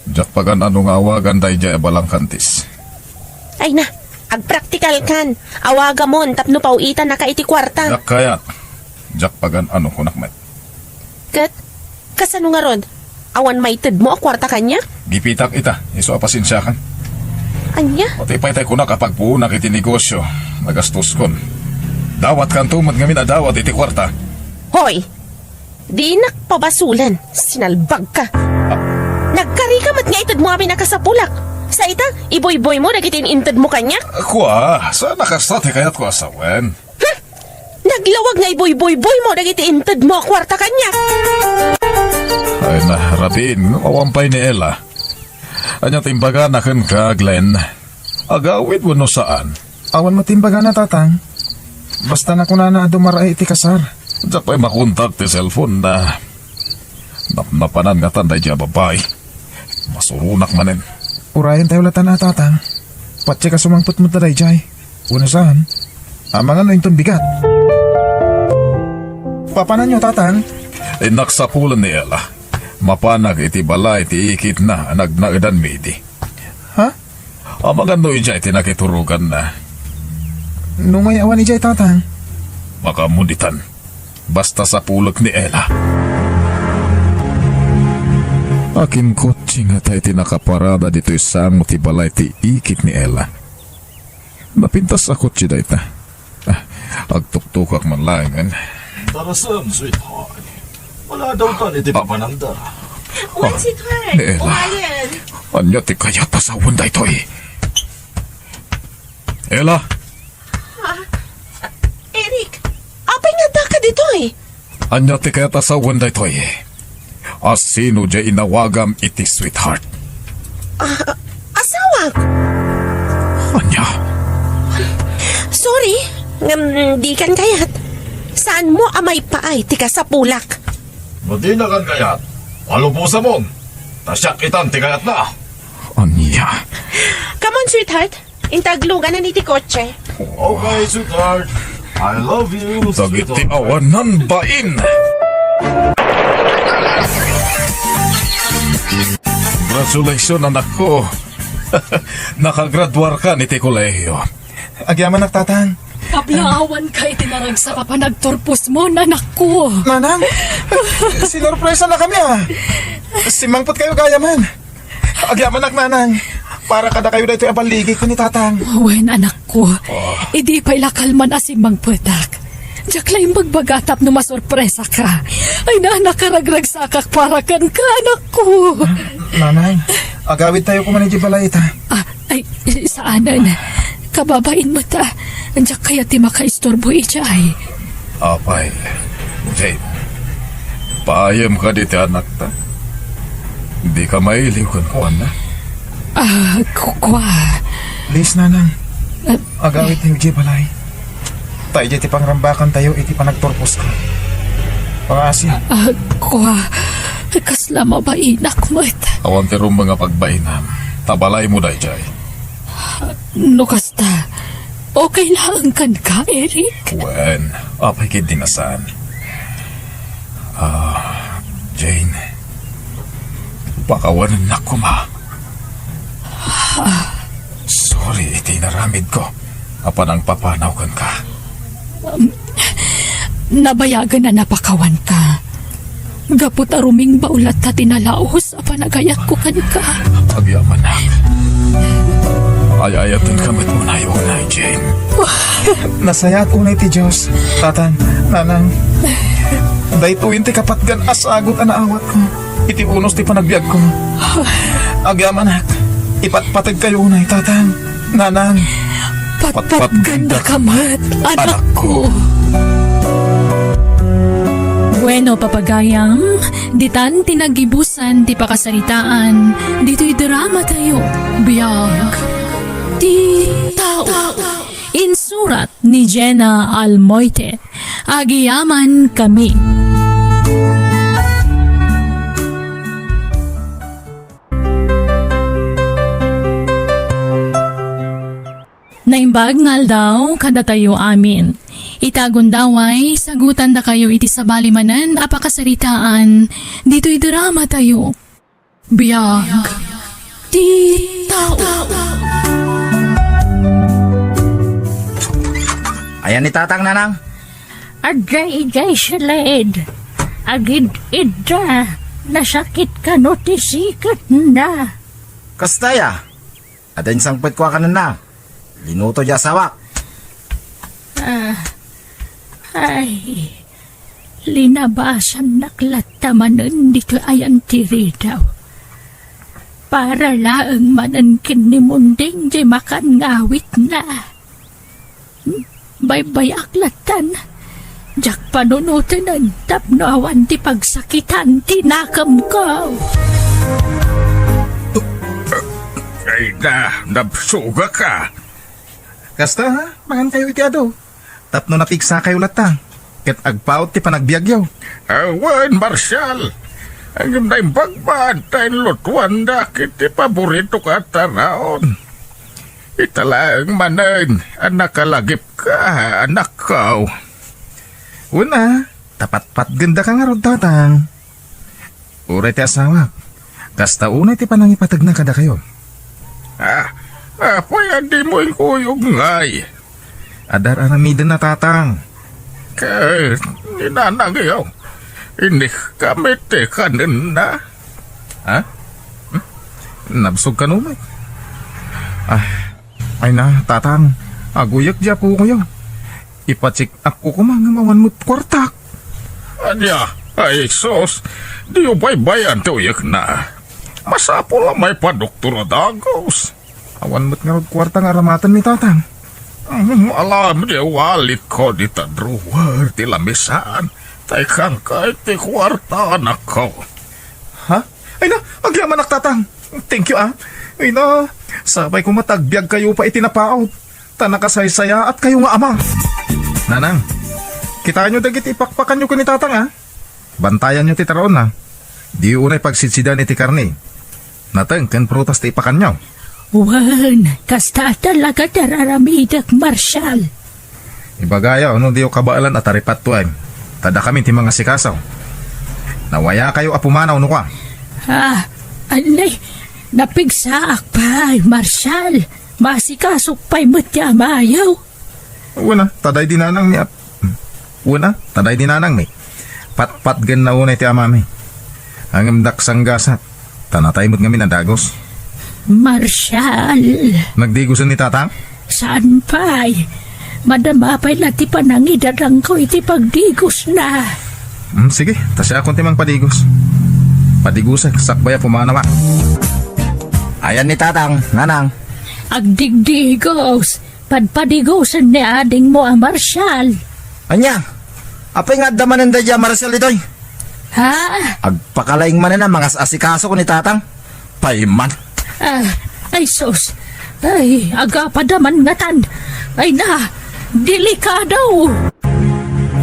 Diak pagan-ano nga awagan daydiay a balangkantis. Ay na, agpraktikalkan. Awagamon tapno paw-itannaka iti kuarta. Diak kayat. Diak pagan-ano, kunak met. Ket, kasano ngarud? Awan maitedmo a kuarta kaniak? Gipitak ita, isu a pasensiakan. Ania? Pati pay tay kunak a pagpuonak iti negosio, nagastoskon. Dawatkanto met ngamin a dawat iti kuarta. Hoy! Dinak pabasolen, sinalbagka. Nagkarika met nga itedmo amin a kasapulak. Sa ita, ibuyboymo dagiti in-intedmo kaniak? Kua, saan a kasta ti kayatko a sawen? Huh? Naglawag nga ibuyboyboymo dagiti intedmo a kuarta kaniak. Ay na, Rabin, no awan pay ni Ella. Ania ti imbagana kenka, Glenn? Agawid wenno saan? Awan met ti imbagana, Tatang. Basta nakunana a dumaraay iti kasar. Diak pay makontak ti cellphone na. Napnapanan ngatan daydiay a babai. Masuronak manen. Urayen tayo latta, Tatang. Patse ka sumangpet met daydiay. Wenno saan? Amangan no inton bigat. Papananyo, Tatang? Innak sapulen ni Ella. Mapanak iti balay ti ikitna a nagnaedanmi idi. Ha? Amangan no idiay ti nakituroganna. Nungay awan idiay, Tatang? Makaammo ditan. Basta sapulek ni Ella. Akin kotse ngata iti nakaparada ditoy sango ti balay ti ikit ni Ella. Napintas a kotse dayta. Ah, agtuktokak man laengen. Tarasem, sweetheart. Wala daw tan iti papananda. Wen, sweetheart. Ella. Umayen. Ania ti kayat a sawen daytoy? Ella. Ah, Eric, apay nga addaka ditoy? Ania ti kayat a sawen daytoy? A sino diay inawagam iti sweetheart? Ah, asawak. Ania? Sorry, ngem dikan kayat. Saanmo a maipaay ti kasapulak? No dina kan kayat, palubosamon. Ta siak itan ti kayatna. Ania? Come on, sweetheart. Inta agluganan iti kotse. Okay, sweetheart. I love you, dagiti sweetheart. Awanan bain. Congratulations, anakko. Nakagraduarkan iti kolehiyo. Agyamanak, Tatang. Kablaawanka iti naragsak a panagturposmo, anakko. Nanang, sinorpresa na kami, ah. Simmangpet kayo gayaman. Agyamanak, Nanang. Para kadakayo daytoy a balligi ken ni Tatang. Wen, anakko. Oh. Idi pay la kalman a simmangpetak. Diak la imbagbaga tapno masorpresaka. Ay, na, nakaragragsakak para kenka, anakko. Nanang, agawid tayo koma idiay balay ita. Ah, ay, saanen. Kababain met, ah. Diak kayat ti makaisturbo idiay. Apay, Jane, paayem kadi ti anakta? Dika mailiw kenkuana? Ah, ku-, kua. Please, Nanang. Ah. Agawidtayo idiay balay. Ta idiay ti pangrambakantayo iti panagturposka. Pangaasi. Ah, kua. Kasla mabainak met. Awan ti rumbeng a pagbainam. Ta balaymo daydiay. No kasta, okay laeng kenka, Eric? Wen, apay ketdi a saan. Ah, Jane, pakawanennak koma. Sorry iti inaramidko a panangpapanaw kenka. Um, nabayagen a napakawanka. Gapu ta rumingbaw latta ti nalaus a panagayatko kenka. Agyamanak. Ay-ayatenka met unay-unay, Jane. Nasayaat unay ti Dios, Tatang, Nanang. Daytoyen ti kapatgan a sagut a naawatko iti unos ti panagbiagko. Agyamanak, ipatpategkayo unay, Tatang, Nanang. Patpatgandaka met, anakko. Bueno, papagayam, ditan ti naggibusan ti pakasaritaan ditoy dramatayo, Biag ti Tao. Insurat ni Jenna Almoite. Agyamankami. Naimbag nga aldaw kadatayo amin. Ita gundaway, sagutandakayo iti sabali manen a pakasaritaan ditoy dramatayo. Biag ti Tao. Ayan ni Tatang, Nanang? Adda idiay siled. Agid-idda. Nasakit kano ti siketna. Kasta aya? Adda insangpetko a kanenna. Linuto ti asawak. Ah, ay, linabasannak latta manen ditoy ayan ti ridaw. Para laeng manen ken ni Munding ti makan nga awitna. Baybay-ak lattan. Diak panunotenen tapno awan ti pagsakitan ti nakemko. Ay na, nabsugaka. Kasta, ha? Mangankayo iti adu. Tapno napigsakayo latta. Ket agpaut ti panagbiagyo. Awan, Marshal. Ngem naimbag man ta inlutuandak iti paboritoka a taraon. Ita laeng manen a nakalagipka, anakko. Wen a, ta patpatgendaka ngarud, Tatang. Uray ti asawak, kasta unay ti panangipategna kadakayo. Ah, apay a dimo inkuyog ngay? Adda ar-aramidenna, Tatang. Ket ni nanangyo, inikka met ti kanenna? Ha? Hmm? Nabsog kano met? Ah, ay na, Tatang, aguyek ti apokoyo. Ipa-check up ko koma ngem awan met kuartak. Ania? Ay, sus, diyo baybay-an ti uyekna. Masapul a maipadoktor a dagus. Awan met ngarud kuarta nga aramatenmi, Tatang. Mm, alam, di walitko dita drawer ti lamisan. Ta ikanka iti kuarta, anakko. Ha? Ay na, agyamanak, Tatang. Thank you, ah. Ay na, sapay koma ta agbiagkayo pay iti napaut. Ta nakasaysayaatkayo nga ama. Nanang, kitaenyo dagiti ipakpakanyo ken ni Tatang, ah. Bantayanyo ti taraonna. Diyo unay pagsidsidan iti karne, nateng ken prutas ti ipakanyo. Wen, kasta talaga ti ar-aramidek, Marshal. Ibagayo no diyo kabaelan a taripattoem, ta dakami ti mangasikaso. Nawayakayo a pumanaw no kua. Ah, anay, napigsaak pay, Marshal. Masikasok pay met ti amayo. Wen a, ta daydi nanangmi a-, wen a, ta daydi nanangmi. Patpatgenna unay ti amami. Ngem dak sanggasat, ta natay met ngamin a dagus. Marshal. Nagdigusen ni Tatang? Saan pay? Madama pay la ti panangidarangko iti pagdigusna. Hmm, sige, ta siakon ti mangpadigus. Padigusek, sakbay a pumanawak. Ayan ni Tatang, Nanang. Agdigdigos. Padpadigusen ni adingmo a Marshal. Ania? Apay nga adda manen daydiay a Marshal ditoy? Ha? Agpakalaing manen a mangas-asikaso ken ni Tatang. Payman. Ah, Ay, sus. Ay, agapada man ngatan. Ay na, delikado.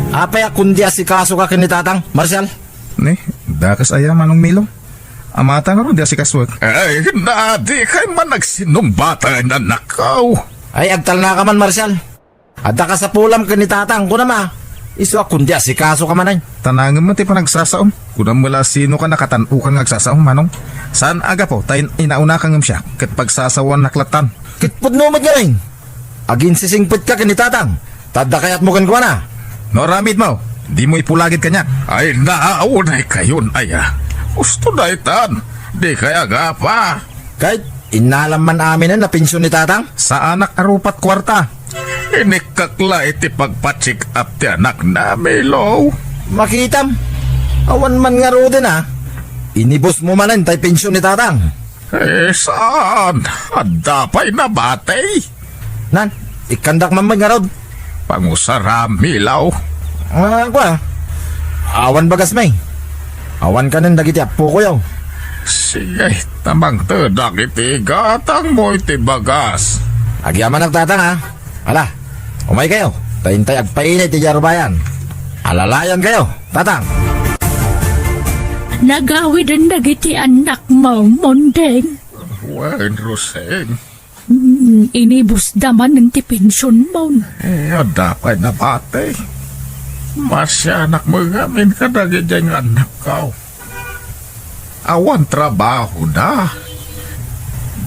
Apay a kundi asikasoka ken ni Tatang, Marshal? Ni, dakas aya, Manong Milo? Amata ngarud ti asikasoek. Ay, na, dikay man agsinumbatan, anakko. Ay, agtalnaka man, Marshal. Adda kasapulam ken ni Tatang, kunam a. Isu a kundi asikasoka manen. Tanangem met ti panagsasaom. Kunam met la sinoka nakatan-okan nga agsasaom, Manong. Saan a gapu ta in-, inaunaka ngem siak, ket pagsasawanak lattan. Ket pudno met ngamin. Aginsisingpetka ken ni Tatang. Ta adda kayatmo kenkuana. No aramidmo, dimo ipulagid kaniak. Ay, naunay kayon aya. Husto daytan. Dikay agapa. Ket innalam man aminen a pension ni Tatang? Saanak a rupat kuarta. Inikkak la iti pagpa-check up ti anakna, Milo. Makitam, awan man ngaruden a. Inibusmo manen tay pension ni Tatang. Eh, saan? Adda pay nabati. Nan, ikkandak man met ngarud. Pangusara, Milo. Ah, kua. Awan bagas, may. Awan kanen dagiti appokoyo. Sige, ta mangtedak iti gatangmo iti bagas. Agyamanak, Tatang, a. Ala, umaykayo, ta intay agpainit ti diay rubayan. Alalayankayo, Tatang. Nagawiden dagiti annakmo, Mondeng. Wen, Roseng. Hmm, inibusda manen ti pensionmo. Eh, adda pay nabati. Masianak met ngamin kadagiti nga annakko. Awan trabahona.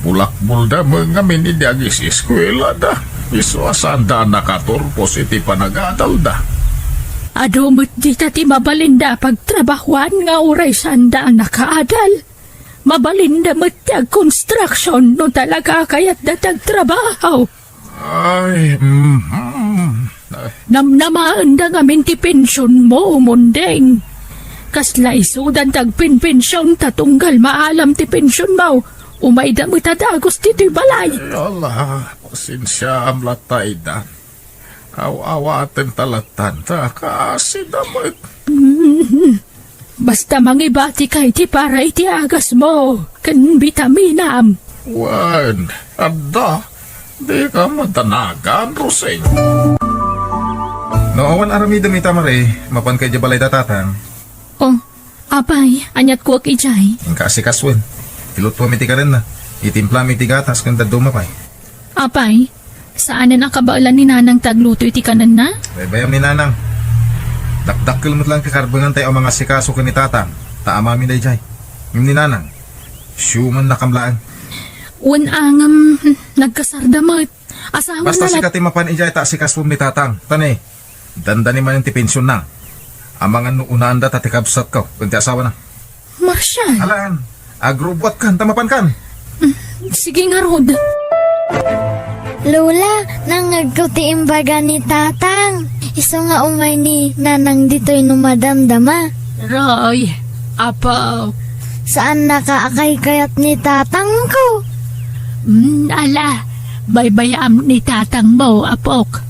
Bulakbolda met ngamin idi agis-eskuelada. Isu a saanda a nakaturpos iti panagadalda. Adu met dita ti mabalinda a pagtrabahoan nga uray saanda a nakaadal. Mabalinda met ti agkonstruksion no talaga a kayatda ti agtrabaho. Ay, mhm. Namnamaenda ngamin ti pensionmo, Mondeng. Kasla isudan ti agpenpension ta tunggal maalam ti pensionmo, umayda met a dagus ditoy balay. Ay, ala, pasensiaam la, Taydan. Aw-awaten ta lattan ta kaasida met. Mhm. Basta mangibatika iti para iti agasmo ken bitaminam. Wen, adda. Dika madanagan, Rosing. No awan aramidem ita, Mare, mapanka idiay balay da Tatang. Oh, apay, aniat kuak idiay? Inka asikasuen. Ilutuam iti kanenna. Itimplam iti gatas ken dadduma pay. Apay, saanen a kabaelan ni Nanang ti agluto iti kanenna? Baybayam ni Nanang. Dakdakkel met laeng ti karbengan tay a mangasikaso ken ni Tatang, ta amami daydiay. Ngem ni Nanang, siumannakam laeng. Wen a ngem, nagkasarda met. Asawana. Basta sika ti mapan idiay ta asikasom ni Tatang. Ta ne, dandani manen ti pensionna. Amangan no unaanda ta ti kabsatko ken ti asawana. Marshal! Alaan, agrubbuatkan ta mapankan. Mm, sige ngarud. Lola, nangngegko ti imbaga ni Tatang. Isu nga umay ni Nanang ditoy no madamdama. Roy, apo. Saannaka a kaykayat ni Tatangko. Mm, ala, baybayam ni Tatangmo, apok.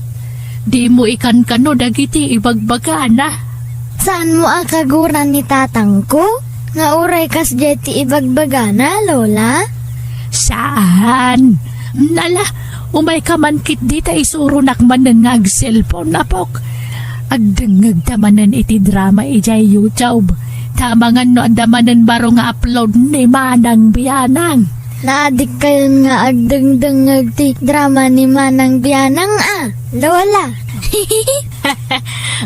Dimo ikankano dagiti ibagbagana. Saanmo a kaguran ni Tatangko nga uray kasdiay ti ibagbagana, Lola? Saan? Nala, umayka man ketdi ta isuronak manen nga agselpon, apok. Agdengngegta manen iti drama idiay YouTube. Ta amangan no adda manen baro nga upload ni Manang Bianang. Naadikkayon nga agdengdengngeg ti drama ni Manang Bianang a, Lola.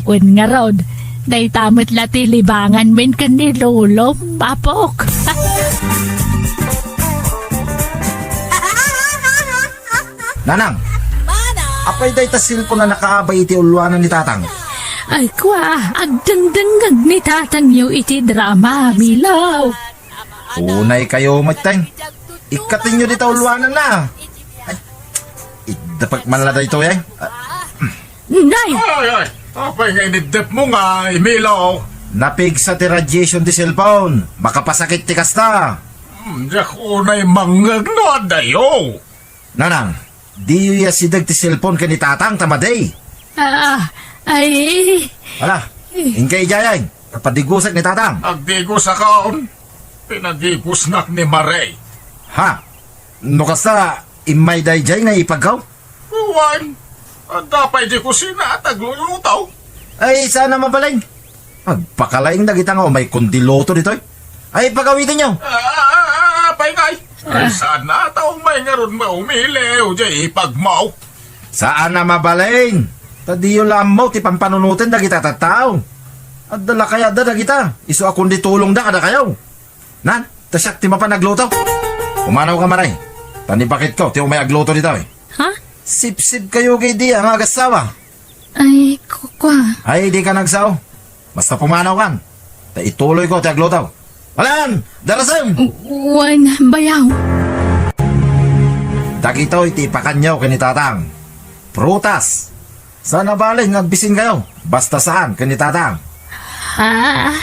Wen ngarud, dayta met la ti libanganmin ken ni Lolom, apok. Nanang, apay dayta cellphone a nakaabay iti ulluanan ni Tatang? Ay, kua, agdengdengngeg ni Tatangyo iti drama, Milo. Unay kayo met, tay. Ikkatenyo dita ulluanan na. Ay, iddepek man la daytoy, eh. Ah. Nay! Ay, ay, apay nga iniddepmo nga, Emilio? Napigsa ti radiation ti cellphone. Makapasakit ti kasta. Hmm, diak unay mangngeg no adayo. Nanang, diyo asideg ti cellphone ken ni Tatang ta madi. Ah, ay. Ala, inka idiay, ay. Padigusek ni Tatang. Agdigusakon. Pinadigusnak ni Mare. Ha? No kasta, immay daydiay nga ipagkaw? Wen, adda pay di kusina a tagluluto. Ay, saan a mabalin. Agpakalaing dagita nga umay kundi luto ditoy. Ay, pagawidenyo. Ah, ah, ah, apay ngay. Ay, saan a ta umay ngarud maumiliw, diay ipagmo. Saan a mabalin. Ta diyo la ammo ti pampanunoten dagita tattao. Adda la kayatda dagita, isu a kundi tulongda kadakayo. Nan, ta siak ti mapan agluto. Pumanaw ka, Mare. Tan ibakitko ti umay agluto ditoy. Ha? Sipsip kayo kay di nga agassawa. Ay, kukwa. Ay, di ka nagsao. Basta pumanaw kan. Ta ituloy ko ti agluto. Alan! Darasem! Wen, bayaw. Dagitoy ti ipakanyo ken ni Tatang. Prutas. Saan a balin nga agbisin kayo. Basta saan ken ni Tatang. Ha?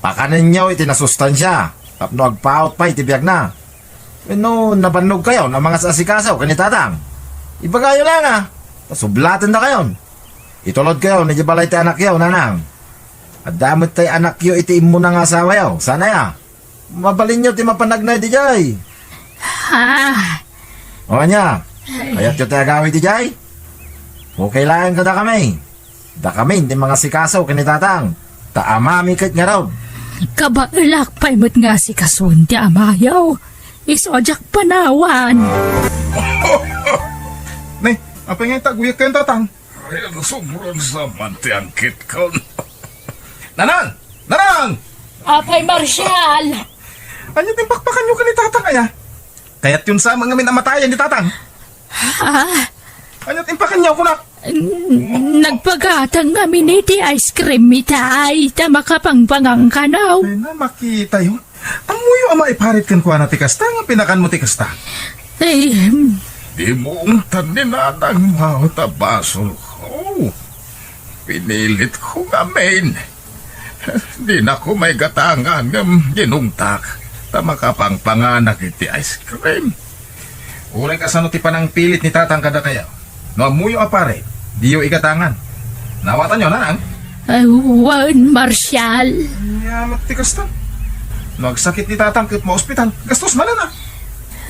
Pakanenyo iti nasustansia tapno agpaut pay ti biagna. Wenno nabannog kayo a mangasikaso ken ni Tatang. Ibagayo la nga, ta sublaten dakayon. Itulod kayo idiay balay ti anakyo, Nanang. Adda met tay anakyo iti immuna nga asawayo. Saan aya? Mabalinyo ti mapan agnaed idiay. Ha? O ania? Kayatyo ti agawid idiay? Okay laeng kadakami. Dakamin ti mangasikaso ken ni Tatang. Ta amami ket ngarud. Kabaelak pay met nga asikasoen ti amayo. Isu a diak panawan. Ne, apay nga intaguyek kayon, Tatang? Ay, ano, sobrang saman ti angkitkon. Nanang! Nanang! Apay Marshall! Ania ti impakpakanyo ken ni Tatang aya? Kayatyon sa ngamin a matayen ni Tatang? Ha? Ania ti impakanyo kunak? N-, nagpagatang ngamin iti ice cream itay, ta makapangpangan kano. Ay na, makitayo. Ammoyo a maiparit kenkuana ti kasta nga pinakanmo ti kasta. Ay, hmm. Dimo ungtan ni Nanang maut a basolko. Pinilitko ngamin. Dinako maigatangan ngem ginungtak ta makapangpanganak iti ice cream. Uray kasano ti panangpilit ni Tatang kadakayo. No ammoyo a pare, diyo igatangan. Naawatanyo, Nanang? Ay, wen, Marshall. Ania met ti kasta? No agsakit ni Tatang ket maospital, gastos manen a.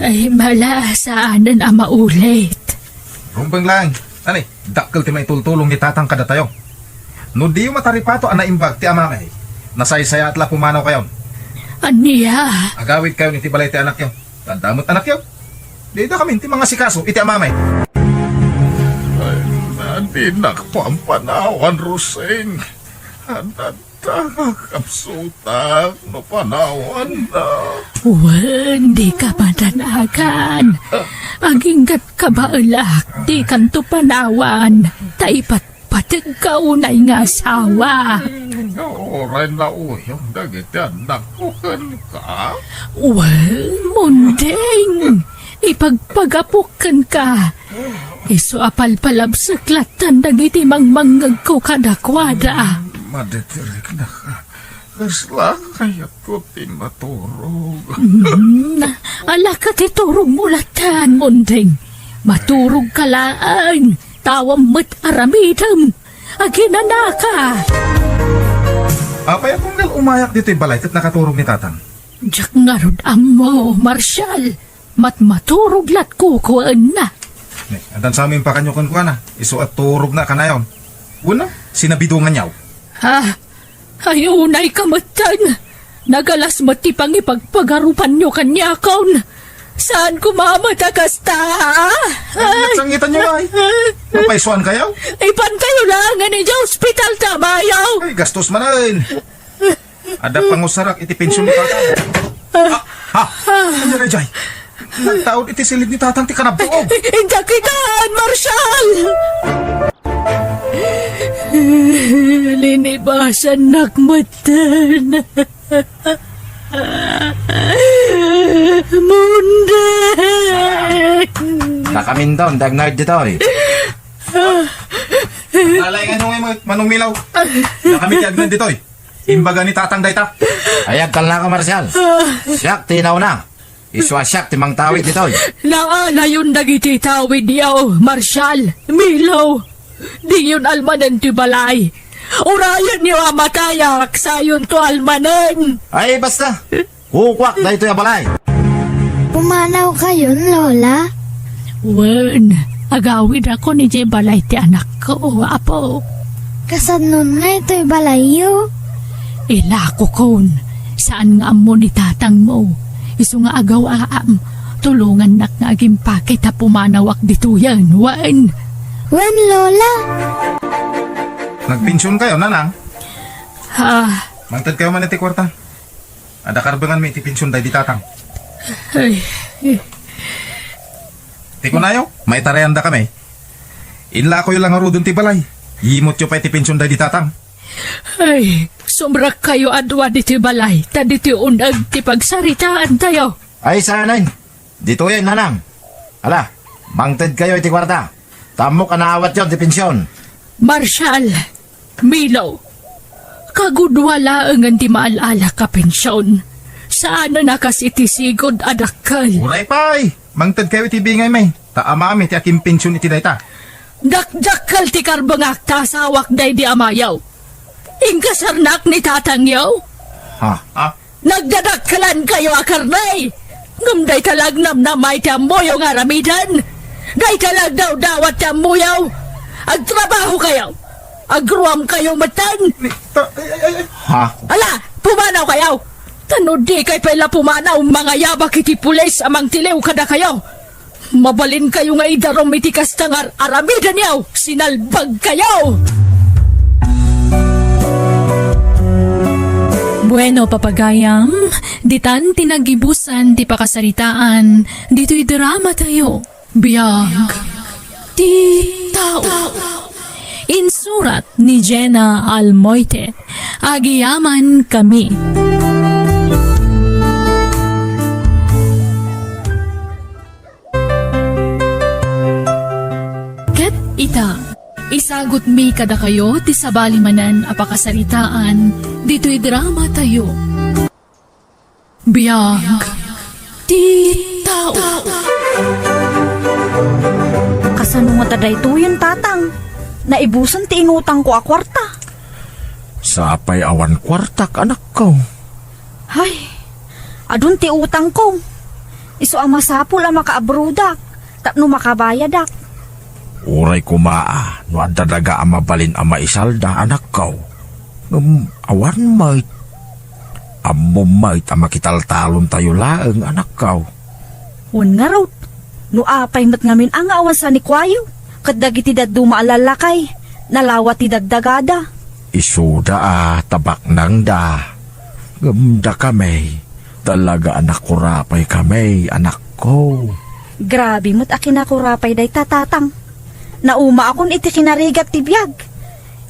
Ay, mala, saanen a maulit. Rumbeng laeng. Ani, dakkel ti maitultulong ni Tatang kadatayo. No diyo mataripato a naimbag ti amami, nasaysayaat la pumanaw kayon. Ania? Agawid kayon iti balay ti anakyo. Adda met anakyo. Dida kami ti mangasikaso iti amami. Ay, dinak pampanawan, Rosing. Adda ta, kakabsutak, no panawanna. Wen, dika madanagan. Aginggat kabaelak, dikanto panawan. Ta ipatpategka unay nga asawa. Uray nauyong dagiti annakko kenka. Wen, Munding, ipagpagapok kenka. Isu a palpalabsek lattan dagiti mangmangngegko kadakuada. Maditiriknaka. Kasla kayatko ti maturog. Hmm, ala ket iturogmo lattan, Munding. Maturogka laeng, ta awan met aramidem. Aginanaka. Apay a tunggal umayak ditoy balay ket nakaturog ni Tatang? Diak ngarud ammo, Marshall. Matmaturog lat kukuenna. Ne, addan sa impakanyo kenkuana. Isu a turogna kanayon. Wenno, sinabidonganyo. Ah, ay unayka metten. Nagalas met ti pangipagpagarupanyo kaniakon. Saan koma met a kasta. Ay, ay, nagsangitanyo, ay. Mapaysuankayo? Ipankayo laengen idiay ospital ti amayo. Ay, gastos manen. Adda pangusarak iti pension ni Tatang. Ah, ha? Ania daydiay? Nagtaud iti silid ni Tatang ti kanabtuog. Indak itan, Marshall! Linibasannak metten. Munde! Nakaminton, dagnard ditoy. Nalaingan mo nga Manong Milaw. Nakami ti agnan ditoy. Imbaga ni Tatang dayta. Ay, agtalnaka, Marshall. Siak ti inauna. Isu a siak ti mangtawid ditoy. Naalayon dagiti tawidyo, Marshall, Milaw. Diyon almanen ti balay. Urayenyo a matayak, sayonto almanen. Ay, basta. Kukuak daytoy a balay. Pumanawkayon, Lola? Wen, agawidakon idiay balay ti anakko, apo. Kasannon nga itoy balayyo? Ilakokon, saan nga ammo ni tatangmo. Isu nga agawaam, tulongannak nga agimpake ta pumanawak ditoyen, wen. Wen, Lola. Nagpensionkayo, Nanang? Ah. Mangtedkayo man iti kuarta. Adda karbenganmi iti pension daydi tatang. Ay, eh. Ti kunayo, maitarayandakami. Inlakoyo la ngaruden ti balay. Yimutyo pay ti pension daydi tatang. Ay, sumrekkayo a dua ditoy balay, ta ditoy uneg ti pagsaritaantayo. Ay, saanen. Ditoyen, Nanang. Ala, mangtedkayo iti kuarta. Ta ammok a naawatyo ti pension. Marshal, Milo, kagudua laengen ti maal-alak a pension. Saanen a kas iti sigud a dakkel. Uray pay, mangtedkayo iti bingaymi, ta amami ti akinpension iti dayta. Dakdakkel ti karbengak ta asawak daydi amayo. Inkasarnak ni tatangyo. Ha? Ha? Nagdadakkelankayo a karne! Ngem dayta la agnamnama iti ammoyo nga aramiden! Dayta la agdawdawat ti ammoyo! Agtrabahokayo! Agruamkayo metten! Ni-, ta-, ay, ay, ay, ay. Ha? Ala, pumanawkayo! Ta no dikay pay la pumanaw, mangayabak iti pulis a mangtiliw kadakayo! Mabalinkayo nga idarum iti kasta nga ar-aramidenyo! Sinalbagkayo! Bueno, papagayam, ditan ti nagibusan ti pakasaritaan ditoy dramatayo, Biag ti Tao. Insurat ni Jenna Almoite. Agyamankami. Ket ita, isagutmi kadakayo ti sabali manen a pakasaritaan ditoy dramatayo. Biag ti Tao. Kasano ngata daytoyen, Tatang? Naibusen ti inutangko a kuarta. Sapay awan kuartak, anakko. Ay, adun ti utangko. Isu a masapul a makaabrodak tapno makabayadak. Uray koma a no adda daga a mabalin a maisalda, anakko. Ngem awan met. Ammom met a makitaltalontayo laeng, anakko. Wen ngarud, no apay met ngamin a nga awan sanikuayo, ket dagiti dadduma a lallakay, nalawa ti dagdagada. Isuda a tabaknangda. Ngem dakami, talaga a nakurapaykamay, anakko. Grabe met a kinakurapay dayta, Tatang. Naumaakon iti kinarigat ti biag.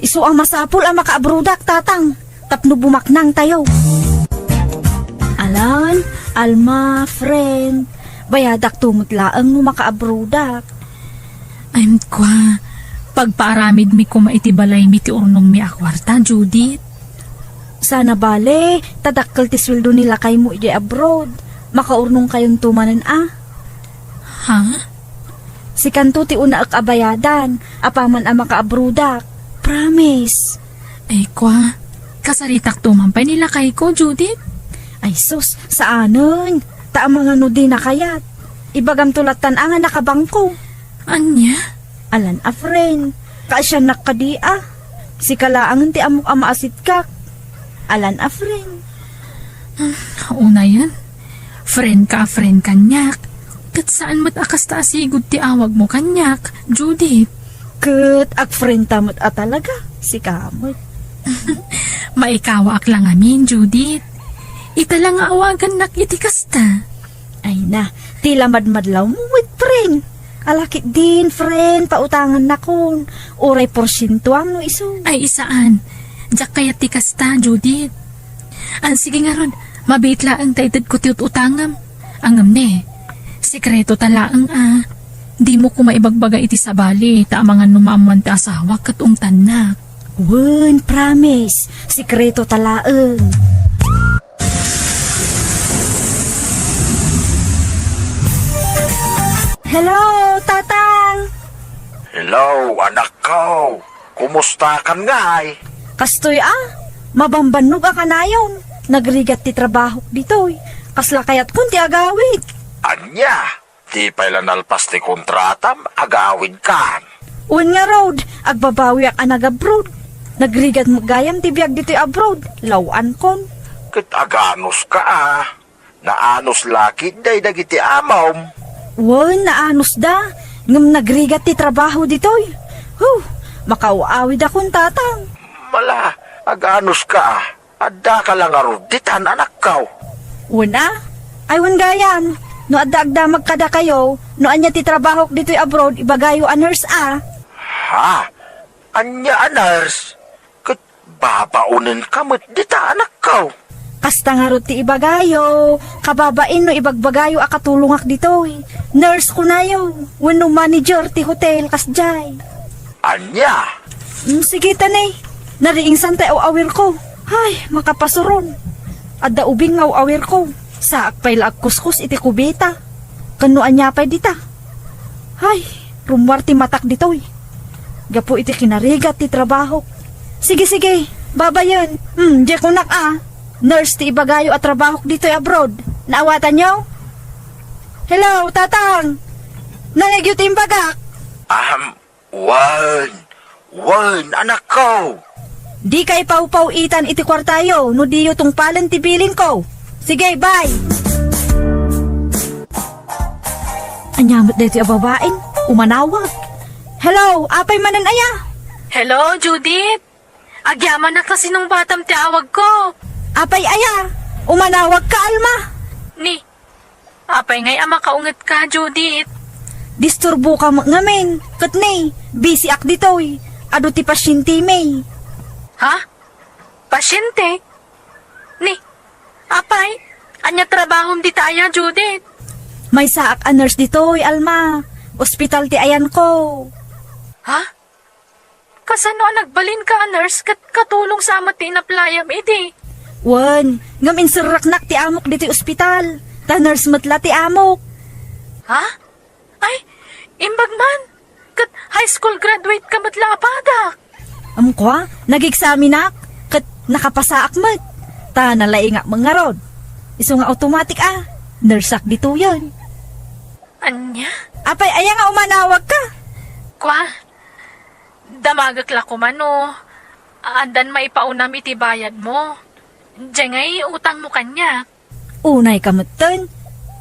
Isu a masapul a makaabrodak, Tatang, tapno bumaknangtayo. Alan, Alma, friend, bayadakto met laeng no makaabrodak. Ay, kua, pagpaaramidmi koma iti balaymi ti urnongmi a kuarta, Judith. Sana bale, ta dakkel ti sueldo ni lakaymo idiay abroad. Makaurnongkayonto manen a. Ha? Sikanto ti unaek a bayadan, apaman a makaabrodak. Promise. Ay, kua, kasaritakto man pay ni lakayko, Judith? Ay, sus, saanen. Ta amangan no dina kayat. Ibagamto lattan a nga nakabangko. Ania? Alan a friend. Kaasiannak kadi a. Sika laengen ti ammok a maasitkak. Alan a friend. Hmm, unayen. Friend ka a friend kaniak. Ket saan met a kasta a sigud ti awagmo kaniak, Judith. Ket agfriend ta met a talaga, sika met. Maikawaak la ngamin, Judith. Ita la nga awagannak iti kasta. Ay na, ti la madmadlawmo met, friend. Ala ketdin, friend, pautangannakon. Uray porsientoam no isu. Ay, isaan. Diak kayat ti kasta, Judith. An, sige ngarud, mabiit laeng ta itedko ti ut-utangam. Ngem ne, sekreto ta laeng a. Dimo koma ibagbaga iti sabali, ta amangan no maammoan ti asawak ket ungtannak. Wen, promise. Sekreto ta laeng. Hello, Tatang! Hello, anakko! Kumustakan ngay? Kastoy a, mabambannog a kanayon. Nagrigat ti trabahok ditoy. Kasla kayatkon ti agawid. Ania? Di pay la nalpas ti kontratam, agawidkan. Wen ngarud, agbabawiak a nag-abroad. Nagrigat met gayam ti biag ditoy abroad, law-ankon. Ket aganuska a. Naanus la ketdi dagiti amom. Wen, naanusda, ngem nagrigat ti trabaho ditoy. Huh, makaaw-awidakon, Tatang. Mala, aganuska a. Addaka la ngarud ditan, anakko. Wen a, ay wen gayam, no adda agdamag kadakayo, no ania ti trabahok ditoy abroad, ibagayo a nurse a. Ha? Ania a nurse? Ket babaonenka met dita, anakko. Kasta ngarud ti ibagayo, kababain no ibagbagayo a katulongak ditoy. Nurse kunayo, wenno manager ti hotel, kasdiay. Ania? Mm, sige ta ne. Nariingsan ti aw-awirko. Ay, makapasuron. Adda ubing nga aw-awirko. Saak pay la agkuskus iti kubeta. Ken no ania pay dita. Ay, rummuar ti matak ditoy. Gapu iti kinarigat ti trabahok. Sige, sige, babayen. Hmm, diay kunak a. Nurse ti ibagayo a trabahok ditoy abroad. Naawatanyo? Hello, Tatang! Nangegyo ti imbagak? Ahem, wen, wen, anakko. Dika ipawpaw-itan iti kuartayo no diyo tungpalen ti bilinko. Sige, bye! Ania met daytoy a babaen? Umanawag. Hello, apay manen aya? Hello, Judith. Agyamanak ta sinungbatam ti awagko. Apay aya? Umanawag ka, Alma? Ni, apay ngay a makaunget ka, Judith? Disturbo ka met ngamin. Ket ni, busy ak ditoy. Adu ti pasyente mi. Ha? Pasyente? Ni, apay, ania trabahom dita aya, Judith? Maysaak a nurse ditoy, Alma. Ospital ti ayanko. Ha? Kasano a nagbalinka a nurse ket katulong sa met ti inaplayam idi? Wen, ngem inserreknak ti amok ditoy ospital. Ta nurse met la ti amok. Ha? Ay, imbag man. Ket high school graduate ka met la a badak. Amko a, nag-examinak, ket nakapasaak met. Ta nalaingak met ngarud. Isu nga automatic a, nurseak ditoyen. Ania? Apay, aya nga umanawag ka? Kwa, damagek la koma no, addan maipaunam iti bayadmo. Diay ngay utangmo kaniak. Unay ka metten.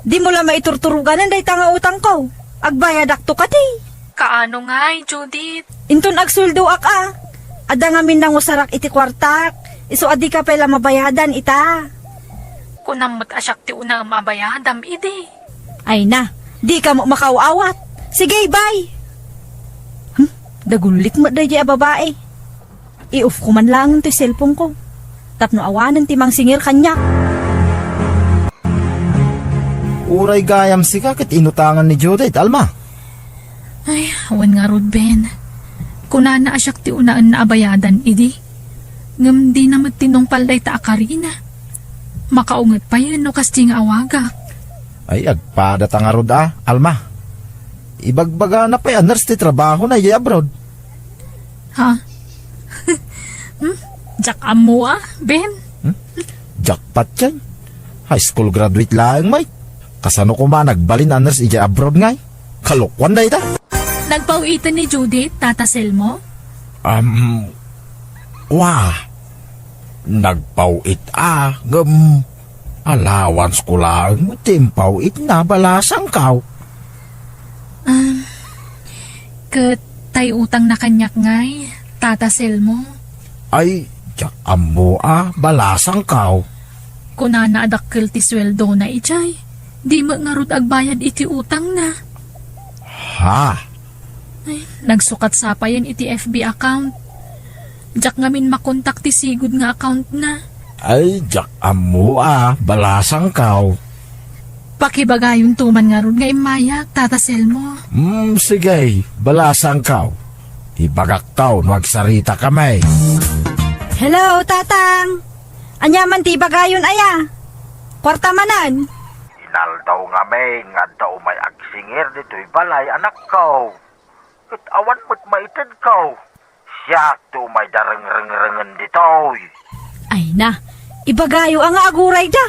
Dimo la maiturturoganan dayta nga utangko. Agbayadakto kadi. Kaano ngay, Judith? Inton agsueldoak a. Adda ngamin nangusarak iti kuartak. Isu a dika pay la mabayadan ita. Kunam met a siak ti unaem a bayadam idi. Ay na, dika met makaaw-awat. Sige, bye. Hmm, dagullit met daydiay a babae. I-off ko man laeng toy cellphone ko. Tapno awanen ti mangsingir kaniak. Uray gayam sika ket inutangan ni Judith, Alma. Ay, awan ngarud, Ben. Kunana a siak ti unaenna a bayadan idi. Ngem dina met tinungpal dayta a karina. Makaunget payen no kasdi nga awagak. Ay, agpada ta ngarud a, Alma. Ibagbagana pay a nurse ti trabahona idiay abroad. Ha? Hmm? Diak ammo a, Ben? Hmm? Diak patien. High school graduate laeng, may. Kasano koma nagbalin a nurse idiay abroad ngay? Kalokuan dayta. Nagpaw-iten ni Judith, Tata Selmo? Um, wa. Nagpaw-it a, ngem allowance ko laeng ti impaw-itna, balasangkaw. Um, ket tay utangna kaniak ngay, Tata Selmo? Ay, diak ammo a, balasangkaw. Kunana a dakkel ti sueldona idiay. Di met ngarud agbayad iti utangna. Ha? Ay, nagsukat sa payen iti F B account. Diak ngamin makontak ti sigud nga accountna. Ay, diak ammo a, balasangkaw. Pakibagayonto man ngarud nga immayak, Tata Selmo. Hmm, sige, balasangkaw. Ibagakto no agsarita kami. Hello, Tatang! Ania man ti ibagayon aya? Kuarta manen? Inaldaw ngamin nga adda umay agsingir ditoy balay, anakko. Ket awan met maitedko. Siak ti umay darengrengen ditoy. Ay na, ibagayo a nga agurayda.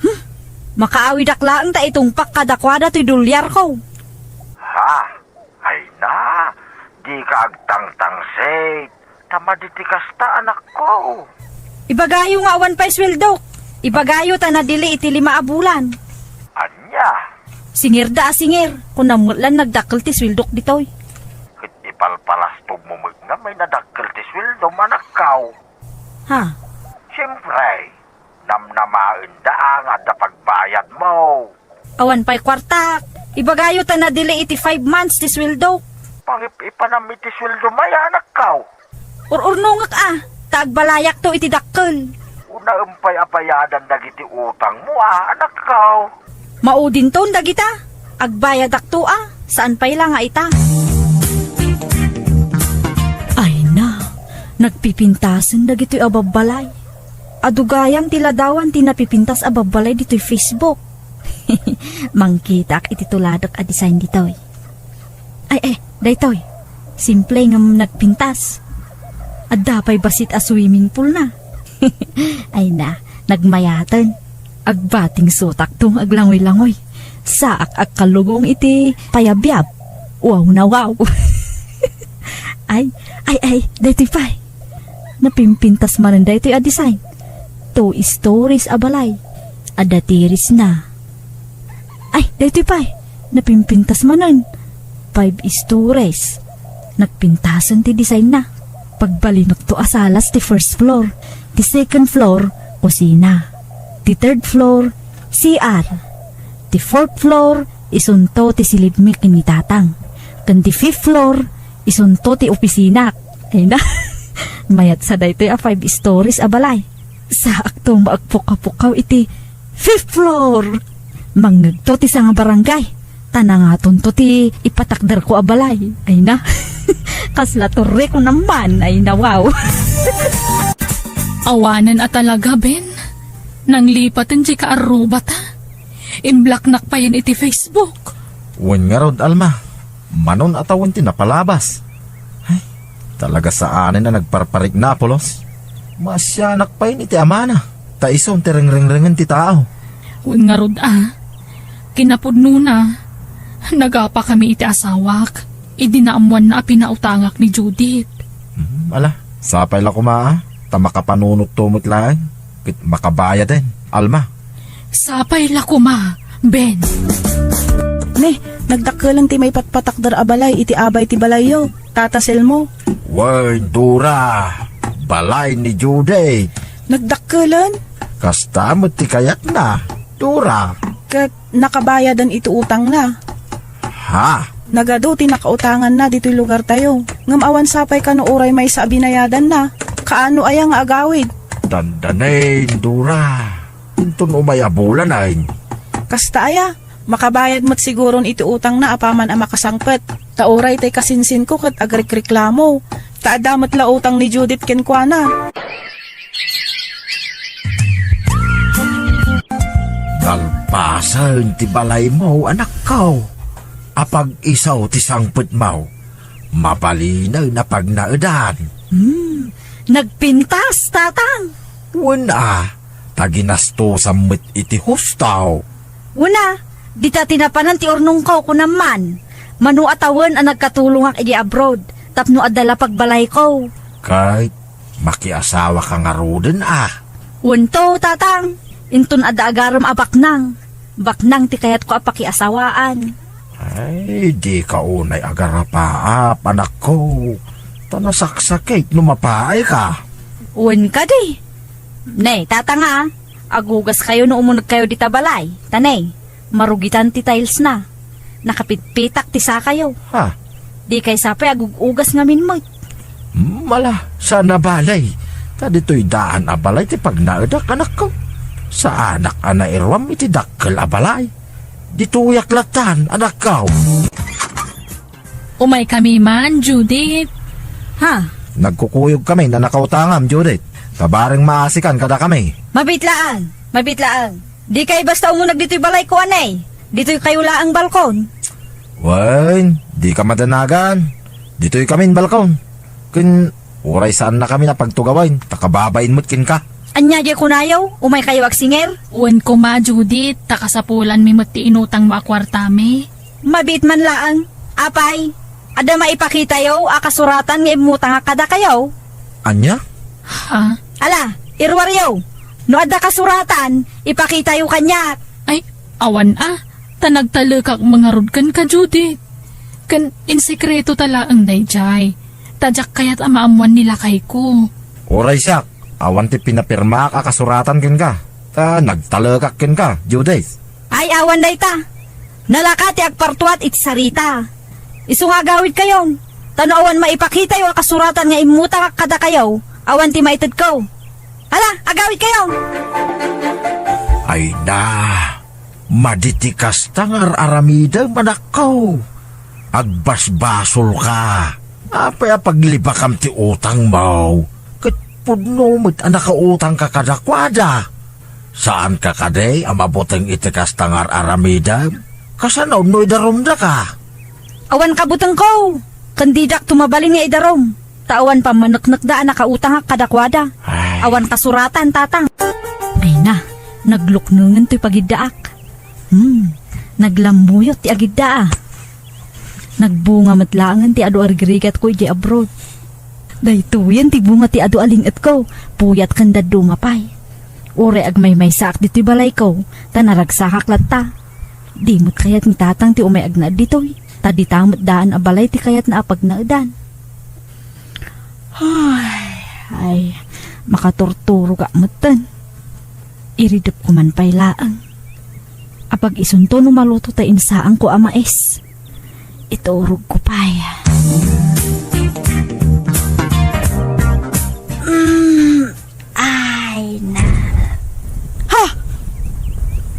Hmm? Makaawidak laeng ta itungpak kadakuada toy dolyarko. Ha? Ay na, dika agtangtangsit. Ta madi ti kasta, anakko. Ibagayo nga awan pay sueldok. Ibagayo ta nadili iti lima a bulan. Ania? Singirda a singir. Kunam met la nagdakkel ti sueldok ditoy. Ket ipalpalastogmo met nga may nadakkel ti sueldom, anakko. Ha? Siempre, namnamaenda a nga adda pagbayadmo. Awan pay kuartak. Ibagayo ta nadili iti five months ti sueldo. Pangip-ipanam iti sueldom, anakko. Ur-urnongek a, ta agbalayakto iti dakkel. Unaem pay a bayadan dagiti utangmo a, anakko. Maudinton dagita. Agbayadakto a, saan pay la nga ita. Ay na, nagpipintasen dagitoy a babbalay. Adu gayam ti ladawan ti napipintas a babbalay ditoy Facebook. Mangkitaak iti tuladek a design ditoy. Ay, ay, daytoy. Simple ngem nagpintas. Adda pay bassit a swimming pool na. Ay na, nagmayaten. Agbating sutakto nga aglangoy-langoy. Saak agkalugong iti payabyab. Wow na wow. Ay, ay, ay, daytoy pay. Napimpintas manen daytoy a design. Two stories a balay. Adda terrace na. Ay, daytoy pay. Napimpintas manen. Five stories. Nagpintasen ti design na. Pagbalinekto a salas ti first floor. Ti second floor, kusina. Ti third floor, C R. Ti fourth floor, isunto ti silibmi ken ni Tatang. Ken ti fifth floor, isunto ti opisinak. Ay na. Mayat sa daytoy a five stories a balay. Saakto nga agpukaw-pukaw iti fifth floor. Mangngegto ti sanga barangay. Ta nangatonto ti ipatakderko a balay. Ay na. Kasla torre ko naman. Ay na, wow. Awanen a talaga, Ben. Nanglipaten ti kaarrubata. Imblaknak payen iti Facebook. Wen ngarud, Alma. Manon a tawen ti napalabas. Ay, talaga saanen a nagparparikna a pulos. Maasianak payen iti amana. Ta isu ti rengrengrengen ti tao. Wen ngarud a. Kinapudnona, nagapakami iti asawak. Idi naammoanna a pinautangak ni Judith. Hmm, ala, sapay la koma a. Ta makapanunotto met laeng. Ket makabayaden, Alma. Sapay la koma, Ben. Ne, nagdakkelen ti maipatpatakder a balay iti abay ti balayyo, Tata Selmo. Wen, Dora, balay ni Judith. Nagdakkelen? Kasta met ti kayatna, Dora. Ket nakabayadan iti utangna. Ha? Nagadu ti nakautanganna ditoy lugartayo. Ngem awan sapay kano uray maysa a binayadanna. Kaano aya nga agawid? Dandanen, Dora. Inton umay a bulan ay. Kasta aya, makabayad met siguron iti utangna apaman a makasangpet. Ta uray tay kasinsinko ket agrikreklamo. Ta adda met la utang ni Judith kenkuana. Nalpasen ti balaymo, anakko. Apag-isu ti sangpetmo. Mabalinen a pagnaedan. Hmm, nagpintas, Tatang. Wen a, ta ginastosam met iti husto. Wen a, dita ti napanan ti urnongko, kunam man. Mano a tawen a nagkatulongak idi abroad, tapno adda la pagbalayko. Ket makiasawaka ngaruden a. Wen to, Tatang. Inton adda agarem a baknang. Baknang ti kayatko a pakiasawaan. Ay, dika unay agarapaap, anakko. Ta nasaksakit no mapaayka. Wen kadi. Ne, Tatang a, agugaskayo no umunegkayo dita balay. Ta ne, marugitan ti tilesna. Nakapitpitak ti sakayo. Ha? Dikay sapay agug-ugas ngamin met. Hmm, ala, saan a balay. Ta ditoy daan a balay ti pagnaedak, anakko. Saanak a nairuam iti dakkel a balay. Ditoyak lattan, anakko. Umaykami man, Judith. Ha? Nagkukuyogkami a nakautangam, Judith. Ta bareng maasikan kadakami. Mabit laeng, mabit laeng. Dikay basta umuneg ditoy balayko, anay. Ditoykayo laeng balkon. Wen, dika madanagan. Ditoykamin balkon. Ken uray saannakamin a pagtugawen, ta kababain met kenka. Ania diay kunayo? Umaykayo agsingir? Wen koma, Judith, ta kasapulanmi met ti inutangmo a kuartami. Mabiit man laeng. Apay, adda maipakitayo a kasuratan nga immutangak kadakayo? Ania? Ha? Ala, iruaryo. No adda kasuratan, ipakitayo kaniak. Ay, awan a. Ta nagtalekak ngarud kenka, Judith. Ken insekreto ta laeng daydiay. Ta diak kayat a maammuan ni lakayko. Uray siak, awan ti pinapirmaak a kasuratan kenka. Ta nagtalekak kenka, Judith. Ay, awan dayta. Nalaka ti agpartuat iti sarita. Isu nga agawidkayon. Ta no awan maipakitayo a kasuratan nga immutangak kadakayo, awan ti maitedko. Ala, agawidkayo! Ay na, madi ti kasta nga ar-aramidem, anakko. Agbasbasolka. Apay a paglibakam ti utangmo? Ket pudno met a nakautangka kadakuada. Saanka kadi a mabuteng iti kasta nga ar-aramidem? Kasano no idarumdaka? Awan kabutengko, ken didak tumabalin nga idarum. Ta awan pammaneknekda a nakautangak kadakuada. Ay. Awan kasuratan, Tatang. Ay na, nagluknengen toy pagiddaak. Hmm, naglammuyot ti agiddaa. Nagbunga met laengen ti adu a rigrigatko idiay abroad. Daytoyen ti bunga ti adu a ling-etko, puyat ken dadduma pay. Uray agmaymaysaak ditoy balayko, ta naragsakak latta. Di met kayat ni Tatang ti umay agnaed ditoy, ta dita met daan a balay ti kayatna a pagnaedan. Ay, ay, makaturturogak metten. Iridepko man pay laeng. Apag isunto no maluto ta insaanko a mais. Iturogko pay. Mm, ay na. Ha?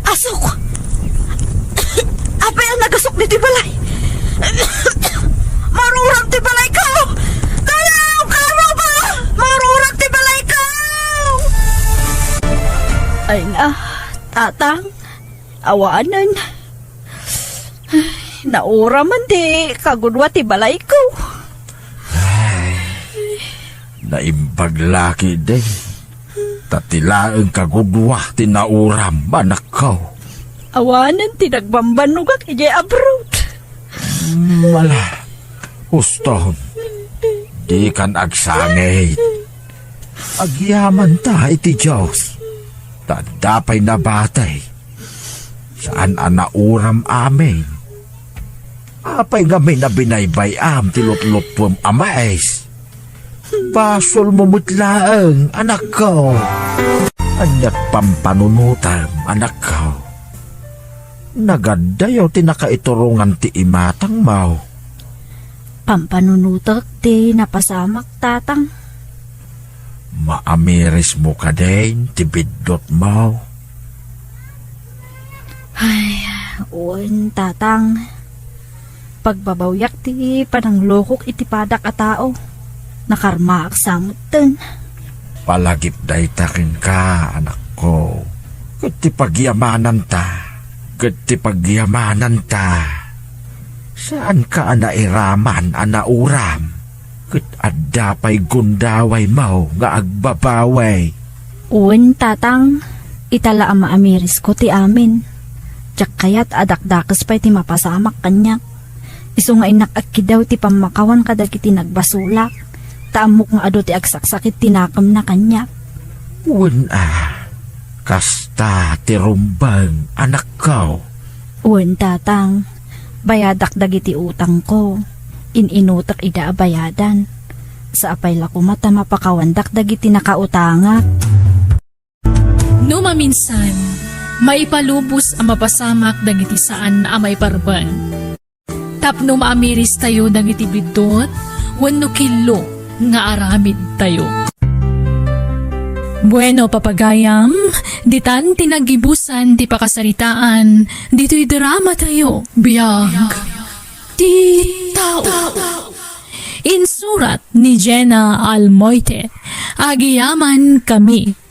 Asuk! Apay a nagasuk ditoy balay? Maruram ti balayko! Tulong! Karo ba? Maruram ti balayko! Ay na, Tatang, awanen. Ay, nauraman ti kagudua ti balayko. Ay, naimbag la ketdi. Ta ti laeng kagudua ti nauram, anakko. Awanen ti nagbambannogak idiay abroad. Mala, uston, dikan agsangit. Agyamanta iti Dios, ta adda pay nabati. Saan a nauram amin. Apay ngamin a binaybay-am ti lutluttuem a mais? Basolmo met laeng, anakko. Ania't pampanunotem, anakko? Nagaddayo ti nakaiturongan ti imatangmo. Pampanunotek ti napasamak, Tatang. Maamirismo kadin ti biddutmo? Ay, wen, Tatang. Pagbabawiak ti pananglokok iti padak a tao. Nakarmaak sa metten. Palagip dayta kenka, anakko. Ket ti pagyamananta, ket ti pagyamananta. Saanka a nairaman a nauram, ket adda pay gundawaymo nga agbabawi. Wen, Tatang, ita la a maamirisko ti amin. Diak kayat a dakdakes pay ti mapasamak kaniak. Isu nga innak agkidaw ti pammakawan kadagiti nagbasolak, ta ammok nga adu ti agsaksakit ti nakemna kaniak. Wen a, kasta ti rumbeng, anakko. Wen, Tatang, bayadak dagiti utangko. In-inutek ida a bayadan. Sa apay la koma ta mapakawandak dagiti nakautangak. No maminsan, maipalubos a mapasamak dagiti saan a maiparban. Tapno maamiristayo dagiti biddut wenno killo nga aramidtayo. Bueno, papagayam, ditan ti naggibusan ti pakasaritaan ditoy dramatayo, Biag ti Tao. Insurat ni Jenna Almoite. Agyamankami.